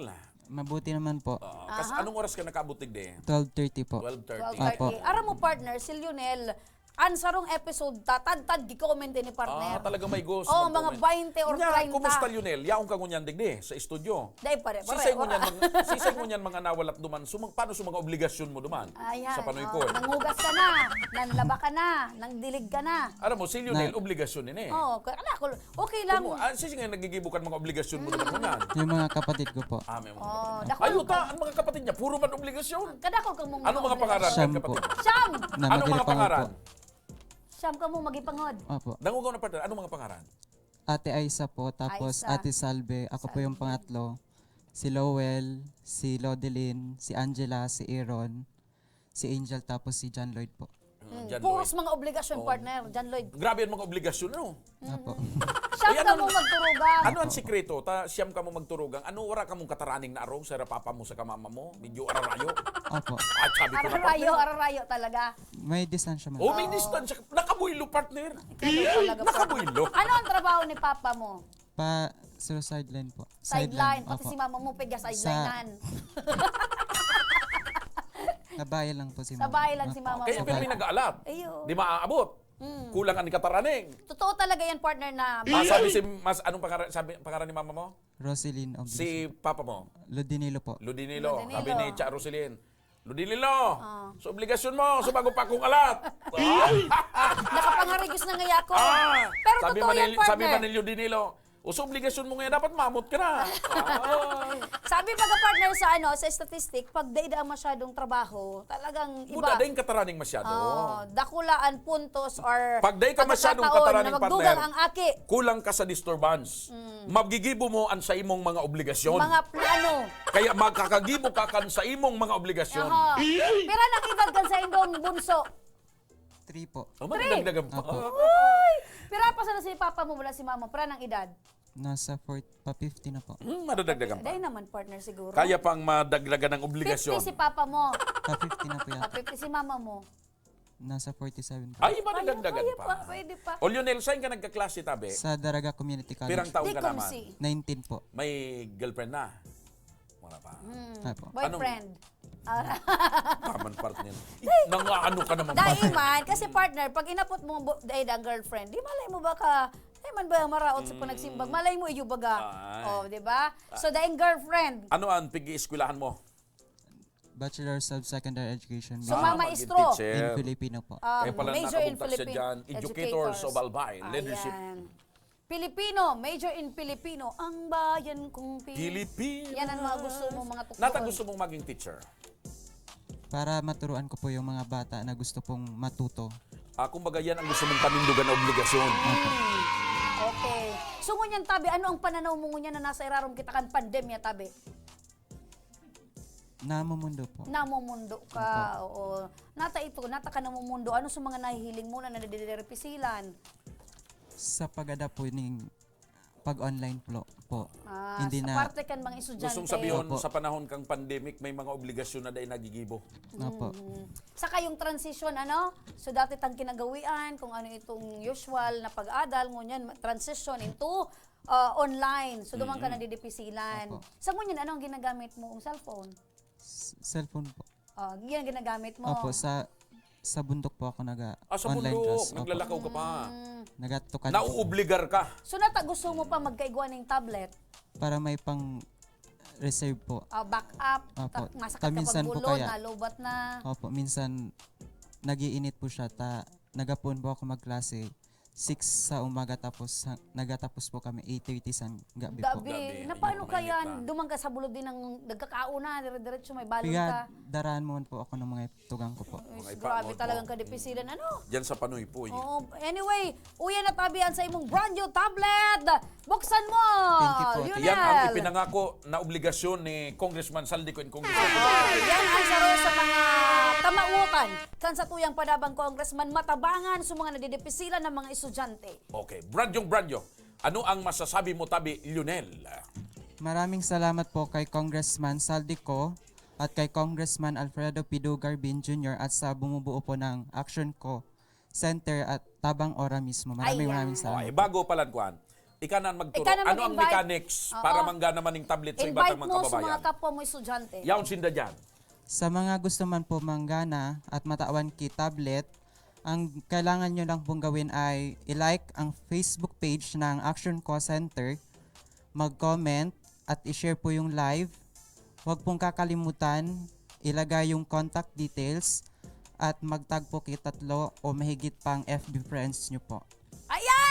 Mabuti naman po. Ah, kas-, Aha. anong oras ka nakaabot digdi? Twelve thirty po. Twelve thirty. Twelve thirty. Apo. Aram mo, partner, si Lionel, ang sarong episode ta, tadtad gi-comment ni partner. Ah, talaga may gusto Oh, mga mag-comment. Bainte or Nya, treinta. Kumusta, Lionel? Yaon ka ngunyan digdi, sa estudyo. Dai, pare, pare, Sisay ora. ngunyan, mang-, sisay ngunyan mga nawalat duman. So, mang-, paano sa mga obligasyon mo duman? Ayan, Sa Panoy oh, ko, eh. Nanghugas ka na, nanlaba ka na, nangdilig ka na. Alam mo, si Lionel, Na- obligasyon yun eh. Oo, kaya ako, okay lang. Kumu-, ah, sisay nga nagigibo kan mga obligasyon mo duman ngunyan? Yung mga kapatid ko po. Ah, may mga Oh, kapatid. Dako Ay, ka. Uta, ang mga kapatid niya, puro man obligasyon. Kadako kang mga Anong mga obligasyon. pangaran Siyam ng po. kapatid? Siyam! Na Anong mga magiripangaw pangaran? po. Siyam ka mo magipangod. Opo. Dangugaw na partner, anong mga pangaran? Ate Aisa po, tapos Aisa. Ate Salve. Ako po yung Salve. pangatlo. Si Lowell, si Lodeline, si Angela, si Aaron, si Angel, tapos si John Lloyd po. Ah, Hmm, John puros Lloyd. mga obligasyon, Oo. partner. John Lloyd. Grabe ang mga obligasyon, no? Apo. Siyam Ay, ka ano, mo magturugang. ano ang sikreto? Ta, siyam ka mo magturugang. Ano, wala ka mong kataraning na arog sa papa mo, sa kamama mo? Medyo ararayo? Apo. At sabi ko na, Ararayo, partner. ararayo talaga. May distansya man. Oh, may Oh. distansya. Nakabuelo, partner. Ganun talaga, partner. Nakabuelo. Ano ang trabaho ni papa mo? Pa, sa sideline po. Sideline. Sideline. Pati Opo. si mama mo, pwede Sa sideline-an. Sa bahay lang po si Sa mama. bahay lang si Opo. mama Kaya mo. pero may nag-aalat. Ayun. Di maaabot. Mm. Kulang ang kataraning. Totoo talaga yan, partner, na Masabi si, mas, anong pangaran, sabi, pangaran ni mama mo? Roselyn Obligacion. Si papa mo? Ludinilo po. Ludinilo. Ludinilo. Sabi ni Cha Roselyn, "Ludinilo, Ah. sa obligasyon mo, sa bago pa akong alat." Nakapangarigos na ngaya ako. Ah, Pero sabi totoo man yan, ni, sabi partner. man ni Ludinilo, "O sa obligasyon mo ngayon, dapat mamot ka na." Ah. Sabi baga, partner, sa ano, sa statistic, pag dai-dai masyadong trabaho, talagang iba. Buda, dai kataraning masyado. Oh, dakulaan puntos or Pag dai ka masyadong pagkakataon kataraning, na magdugang partner, ang aki. kulang ka sa disturbance. Mm. Magigibo mo ang sa imong mga obligasyon. Mga plano. Kaya magkakagibo ka kan sa imong mga obligasyon. Aha. Pira nang edad kan sa indong bunso? Three po. Oh, Three. madagdagan pa. Opo. Uy! Pira pa sana si papa mo, wala si mama? Pira nang edad? Nasa four, pa fifty na po. Hmm, madadagdagan pa. Dahil naman, partner, siguro. Kaya pang madagdagan ng obligasyon. Fifty si papa mo. Pa fifty na po yata. Ah, fifty si mama mo. Nasa forty-seven po. Ay, madadagdagan Kaya, kaya pa. pa, pwede pa. O, Lionel, saan ka nagkaklase, tabi? Sa Daraga Community College. Pirang taon Di ka kung naman? si Nineteen po. May girlfriend na? Wala pa. Hmm. Wala po. Boyfriend. Anong Ah. Taman, partner. Nang ano ka naman, partner? Dai man, kasi, partner, pag inapot mo ang bu-, dai ang girlfriend, di malay mo baka, dai man ba maraot sa Mm. panagsimbag? Malay mo, iyo baga. Ay. Oh, di ba? Ah. So, daing girlfriend. Ano ang pig-ieskwelahan mo? Bachelor's of Secondary Education, So, major mama Ah, maging istro. teacher. in Filipino po. Um, Kaya pala major in nakabugtak siya Philippine dyan. Educators educators. of Albay, leadership. Ayan. Filipino, major in Filipino, ang bayan kong Pi-, Pilipinas. Yan ang mga gusto mo, mga tukuran. Nata gusto mong maging teacher? Para maturuan ko po yung mga bata na gusto pong matuto. Ah, kumbaga yan ang gusto mong panindugan na obligasyon. Opo. Hmm. Okay. So, ngunyan, tabi, ano ang pananaw mo ngunyan na nasa irarom kita kan pandemya, tabi? Namumundo po. Namumundo ka, Opo. oo. Nata ito, nata ka namumundo. Ano sa mga nahihiling mo na nadidipisilan? Sa pag-adapt po ning pag-online po, po. Ah, Hindi sa na parte kan mga estudyante. Gustong sabihin, Opo. sa panahon kang pandemic, may mga obligasyon na dai nagigibo. Opo. Mm. Saka yung transition, ano? So, dati tang kinagawian, kung ano itong usual na pag-adal, ngunyan, ma-, transition into, ah, online. So, duman ka Mm-mm. nadidipisilan. Opo. Sa ngunyan, ano ang ginagamit mo? Ang cellphone? S-, cellphone po. Oh, yan ginagamit mo? Opo, sa, sa bundok po ako nag-a-, Ah, sa online bundok, class. Opo. naglalakaw ka pa. Mm. Nagatukad po. Nauobligar ka. So, nata gusto mo pa magkaigwa ning tablet? Para may pang reserve po. Ah, backup, Opo. ta-, masakit ka Kaminsan po paggulod, kaya. nalubat na. Opo, minsan nag-iinit po siya, ta nagapon po ako magklase. six sa umaga, tapos ha-, nagatapos po kami eight thirty sa gabi po. Gabi. Gabi. Na paano Ayun, kaya mainit na. duman ka sa bulod din ng nagkakauna, dire-diretso may balon Kaya ka? darahan mo man po ako ng mga tugang ko po. Ay, Mga grabe ipamod talagang mo. kadipisilan, ano? Diyan sa Panoy po, eh. Oo. Anyway, uyan na tabi an sa imong brand new tablet. Buksan mo, Thank you po. Lionel. Yan ang ipinangako na obligasyon ni Congressman Saldico and Congressman Oo, Saldico. yan ang saro sa mga kamawotan kan satuyang padabang congressman, matabangan sa mga nadidipisilan ng mga estudyante. Okay, brand new, brand new. Ano ang masasabi mo, tabi, Lionel? Maraming salamat po kay Congressman Saldico at kay Congressman Alfredo Pido Garbin Junior at sa bumubuo po ng Action Co Center at Tabang Ora mismo. Maraming, Ayan. maraming salamat Okay, po. bago pa lang, kuan. Ika na ang magturo. Ika na Ano ang mag-invite. mechanics Oo. para manggana man ning tablet sa iba Invite tang mga mo sa mga kababayan? kapwa mo estudyante. Yaon sinda dyan. Sa mga gusto man po manggana at matawan ki tablet, ang kailangan nyo lang pong gawin ay i-like ang Facebook page ng Action Co Center, mag-comment at i-share po yung live. Huwag pong kakalimutan, ilagay yung contact details at mag-tag po ki tatlo o mahigit pang F B friends nyo po. Ayan!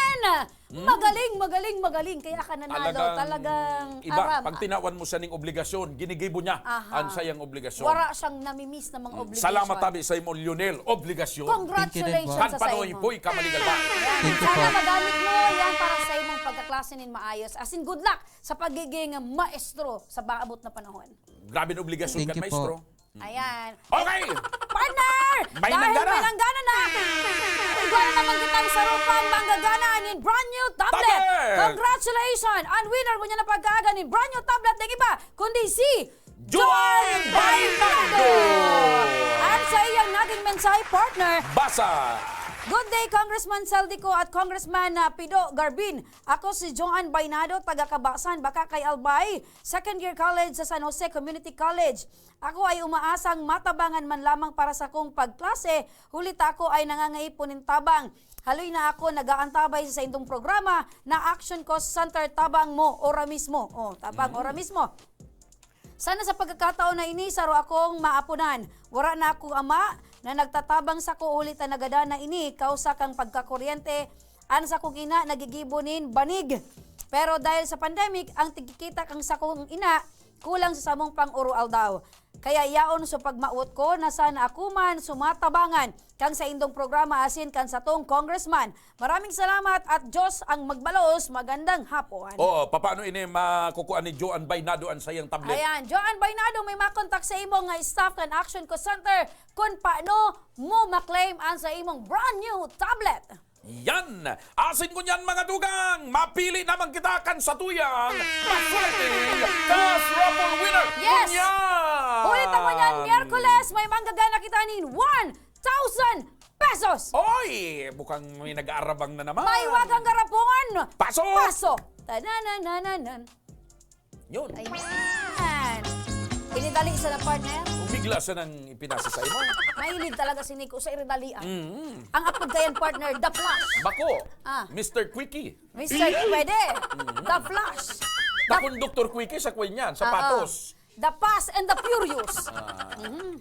Mm. Magaling, magaling, magaling. Kaya ka nanalo. Talagang Talagang iba. aram. Pag tinawan mo siya ning obligasyon, ginigibo niya Aha. ang sayang obligasyon. Wala siyang namimiss na mga Mm. obligasyon. Salamat tabi sa imo, Lionel. Obligasyon. Congratulations Thank you din po. sa Kan sa panoy imo. po'y kamaligal ba? Ayan. Thank you Sana po. magamit mo yan para sa imong pagkaklase nin maayos. As in, good luck sa pagiging maestro sa maabot na panahon. Grabe na obligasyon Thank kan you po. maestro. Mm. Ayan. Okay! Partner! May Dahil nanggana. may nanggana na! Igwa na naman kitang sarupang manggagana nin brand new tablet! Tablet! Congratulations! Ang winner mo niya na pagkaaga nin brand new tablet ng iba, kundi si Joan Joan Baynardo! Baynardo! Ang sa iyang naging mensahe, partner. Basa! Good day, Congressman Saldico at Congressman, ah, Pido Garbin. Ako si Joan Baynardo, taga Cabasan, Bacacay, Albay, second year college sa San Jose Community College. Ako ay umaasang matabangan man lamang para sa kong pagklase, huli ta ako ay nangangaipo nin tabang. Haloy na ako nag-aantabay sa saindong programa na Action Cause Center, tabang mo, ora mismo. Oh, tabang, Mm. ora mismo. Sana sa pagkakataon na ini, saro akong maapunan. Wara na akong ama na nagtatabang sako, huli ta nagadan na ini kausa kan pagkakuryente. An sakong ina nagigibo nin banig. Pero dahil sa pandemic, ang tigkikita kan sakong ina kulang sa samong pang-oro-aldaw. Kaya yaon sa pagmawot ko na sana ako man sumatabangan kan saindong programa asin kan satong congressman. Maraming salamat at Diyos ang magbalos. Magandang hapon. Oo, papaano ini makukuha ni Joan Baynado ang sayang tablet? Ayan, Joan Baynado, may makontak sa imo nga staff kan Action Call Center kung paano mo maklaim ang sa imong brand new tablet. Yan! Asin ko niyan, mga dugang! Mapili naman kita kan satuyang maswerteng Cash Raffle winner! Yes! Ngunyan! Ulit naman yan, Miyerkules, may manggagana kita nin one thousand pesos! Oy! Bukang may nag-aarabang na naman! May wagang garapungan! Paso! Paso! Tananananan! Yun. Ayan! Inidali sa na, partner? Bigla siya nang ipinasa sa imo. Mahilig talaga si Nico sa iridali, ah. Mm. Ang apod kayan, partner, the flash. Bako. Ah. Mister Quickie. Mister Pwede. Mm. The flash. The Takong Doktor Quickie sa kwan yan, Ah, sapatos. The Fast and the Furious. Ah. Mhm.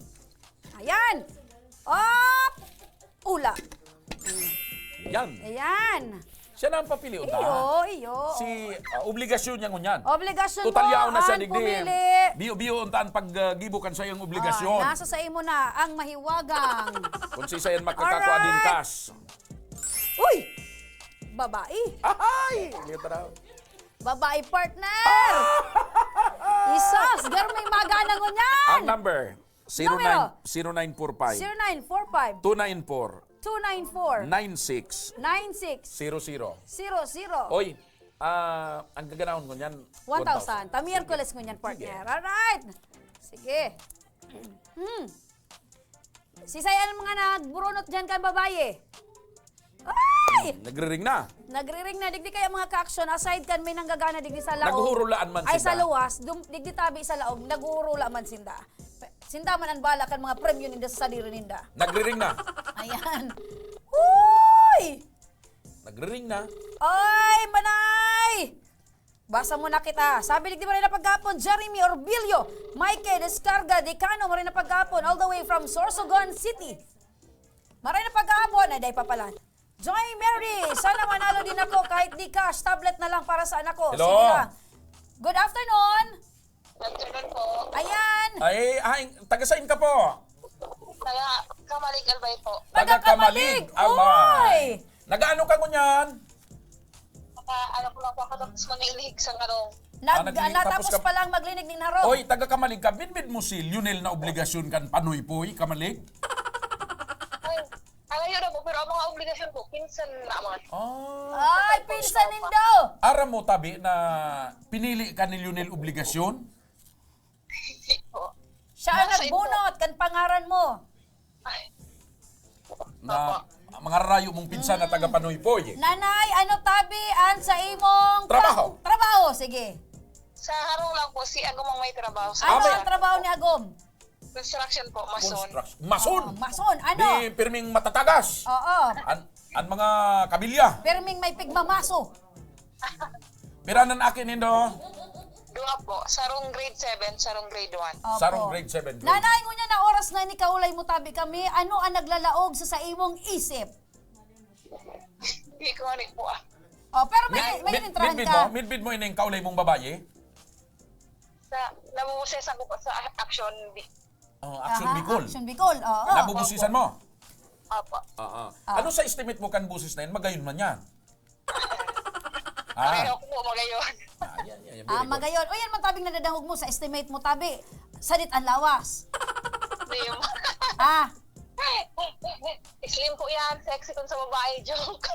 Ayan. Op! Ula. Yan. Ayan. Siya na ang papili, unta. Iyo, iyo. Si, ah, obligasyon niya ngunyan. Obligasyon Total mo yaon na siya, ang digdi. pumili. Biyo-biyo unta ang pag, ah, gibo kan sayang obligasyon. Ah, nasa sa imo na ang mahiwagang. Kung si Sayan makakakwa Alright. din kas. Uy! Babae. Ahay! Liyo tara. Babae partner! Isas! Gar may magana ngunyan! Ang number, Numero. zero nine, zero nine four five. Zero nine four five. Two nine four. Two nine four. Nine six. Nine six. Zero zero. Zero zero. Oy, ah, ang gaganahon ngunyan, One thousand. Ta Miyerkules ngunyan, Sige. partner. Alright. Sige. Hmm. Si Sayan mga nagburunot dyan kan babae. Ay! Hmm, nagriring na. Nagriring na. Digdi kaya mga ka-action, aside kan may nanggagana digdi sa laog. Naghuhurulaan man Ay, sinda. sa luwas. Dum, digdi tabi sa laog. Naghuhurula man sinda. Pe-, sinda man ang bala kan mga premyo ninda sa sadiri ninda. Nagriring na. Ayan. Uy! Nagriring na. Ay, manay! Basa mo na kita. Sabi digdi, maray na pagkapon, Jeremy Orbilio, Mike Descarga, Decano, maray na pagkapon, all the way from Sorsogon City. Maray na pagkapon, ay, day pa pala. Joy Mary, sana manalo din ako kahit di cash, tablet na lang para sa anak ko. Hello. Sige na. Good afternoon. Good afternoon po. Ayan. Ay, ay, taga saan ka po? Taga Camalig, Albay po. Taga Taga Camalig, Camalig, Albay. Uy! Nagaano ka ngunyan? Naka, ano po lang po ako, tapos mangilig sa ngarong. Nag-, Ah, nag-, natapos tapos ka pa lang maglinig nin harong. Oy, taga Camalig ka, midbid mo si Lionel na obligasyon kan Panoy Poy, Camalig? Ay, alayo na po, pero ang mga obligasyon po, pinsan naman. Ah, Ay, tapos pinsan pa. nindo! Aram mo, tabi, na pinili ka ni Lionel obligasyon? Hindi po. Siya ang Nasa nagbunot kan pangaran mo. Ay. Na Opo. mga rayo mong pinsan na taga Panoy Poy. Nanay, ano tabi an sa imong Trabaho. tra-, trabaho? Sige. Sa harong lang po, si Agom ang may trabaho. Sa Ano Ah, may ang trabaho ni Agom? Construction po, mason. Construction. Mason. Oh, mason. Ano? Di pirming matatagas. Oo. An, an mga kabilya. Pirming may pigmamaso. Pira nan aki nindo? Duwa po. Sarong grade seven, sarong grade one. Opo. Sarong grade seven, grade Nanay, ngunyan na oras na ni kaulay mo tabi kami, ano ang naglalaog sa, sa imong isip? Hindi ko anik po, ah. Oh, pero may, Mid-, may mid-, inintrahan midbid ka. mo? Midbid mo ining kaulay mong babayi? Sa, nabubusesan ko po sa action, di- Oh, Action Aha, Bicol. Action Bicol, oo. Nabubusisan mo? Opo. Oo. Ah. Ano sa estimate mo kan busis na yan? Magayon man yan? Ah. Pareho ko po, magayon. Ah, yan, yan, yan. Very Ah, good. magayon. O, yan man tabing nadadangog mo sa estimate mo, tabi. Sadit ang lawas. Hindi yung Ah. Slim po yan, sexy kung sa babae, joke.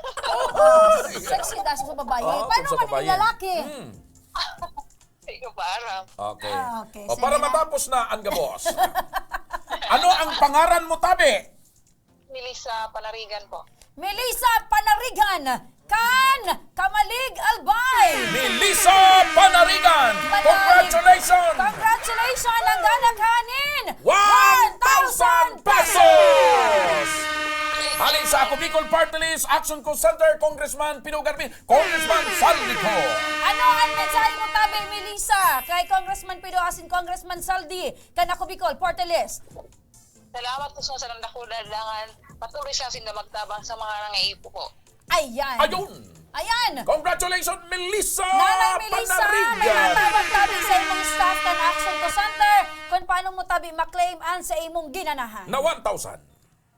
Oh, sexy daw sa babae. Oo, Paano kung sa man yung babae. lalaki? Hmm. Hindi ko pa alam. Okay. Ah, okay. O, Sige para na. matapos na ang gabos. Ano ang pangaran mo, tabi? Melissa Panarigan po. Melissa Panarigan, kan Camalig, Albay. Melissa Panarigan! Madali. Congratulations! Congratulations! Nanggana ka nin One thousand pesos! Hali sa Ako Bicol Party List, Action Call Center, Congressman Pino Garvin, Congressman Saldi Co. Ano ang mensahe mo, tabi, Melissa, kay Congressman Pido asin Congressman Saldi, kan Ako Bicol Party List? Salamat po sa sarang dakula, dangan patuloy sa sinda magtabang sa mga nangaipo po. Ayan. Ayun! Ayan! Congratulations, Melissa Nanay Melissa, Panarigan! may natabang tabi sa imong staff kan Action Call Center kung paano mo tabi maklaim an sa imong ginanahan. Na one thousand.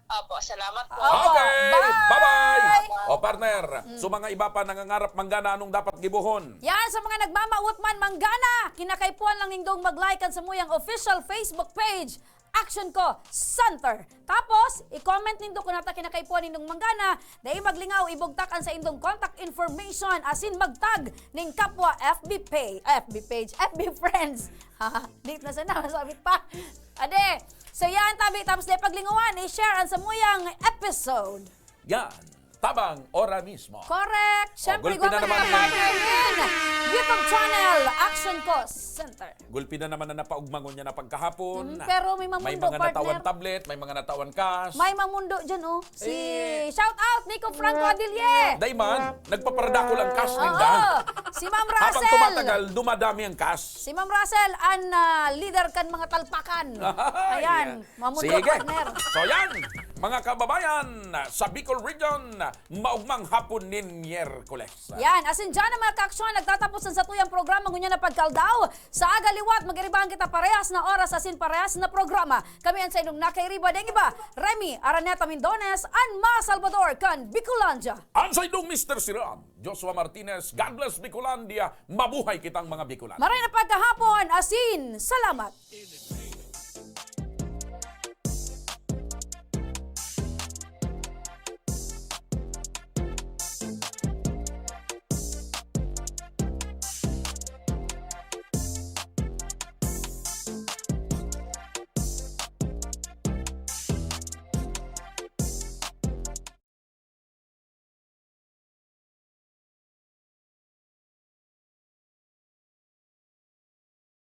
Opo, salamat po. Opo. Okay, Bye! bye-bye! Bye. O, partner, Mm. so mga iba pa nangangarap manggana, anong dapat gibohon? Yan, sa mga nagmamawot man manggana, kinakaipuhan lang nindong mag-like kan samuyang official Facebook page, Action Call Center. Tapos, i-comment nindo kung nata kinakaipuhan nindong manggana, dai maglingaw, ibugtak an sa indong contact information, asin mag-tag ning kapwa F B pa-, F B page, F B friends. Di na sana, masabit pa. Ade, so yan, tabi, tapos dai paglingawan, i-share an samuyang episode. Yan. Tabang ora mismo. Correct. O, Siyempre, gulpi na gwapo naman na ni partner nin YouTube channel, Action Call Center. Gulpi na naman na napaugmangon niya na pagkahapon. Mm, pero may mamundo, May mga natawan partner. tablet, may mga natawan cash. May mamundo dyan, oh. Si Eh. shout out, Nico Franco Adilye. Dai man, nagpaparadakol ang cash Oo. ninda. Si Ma'am Habang Russell. tumatagal, dumadami ang cash. Si Ma'am Russell, ang, ah, leader kan mga talpakan. Ayan. Ayan. Mamundo, Sige. partner. So yan, mga kababayan, sa Bicol Region, maugmang hapon nin Miyerkules. Yan, asin dyan ang mga kaaksyon, nagtatapos ang satuyang programa ngunyan na pagkaldaw. Sa aga liwat, mag-iribahan kita parehas na oras asin parehas na programa. Kami ang sa inyong nakairiba, deng iba, Remy Araneta Mindones, an mga Salvador kan Bicolandia. Ang sa inyong Mister Siram, Joshua Martinez, God bless Bicolandia, mabuhay kitang mga Bicolan. Maray na pagkahapon, asin salamat.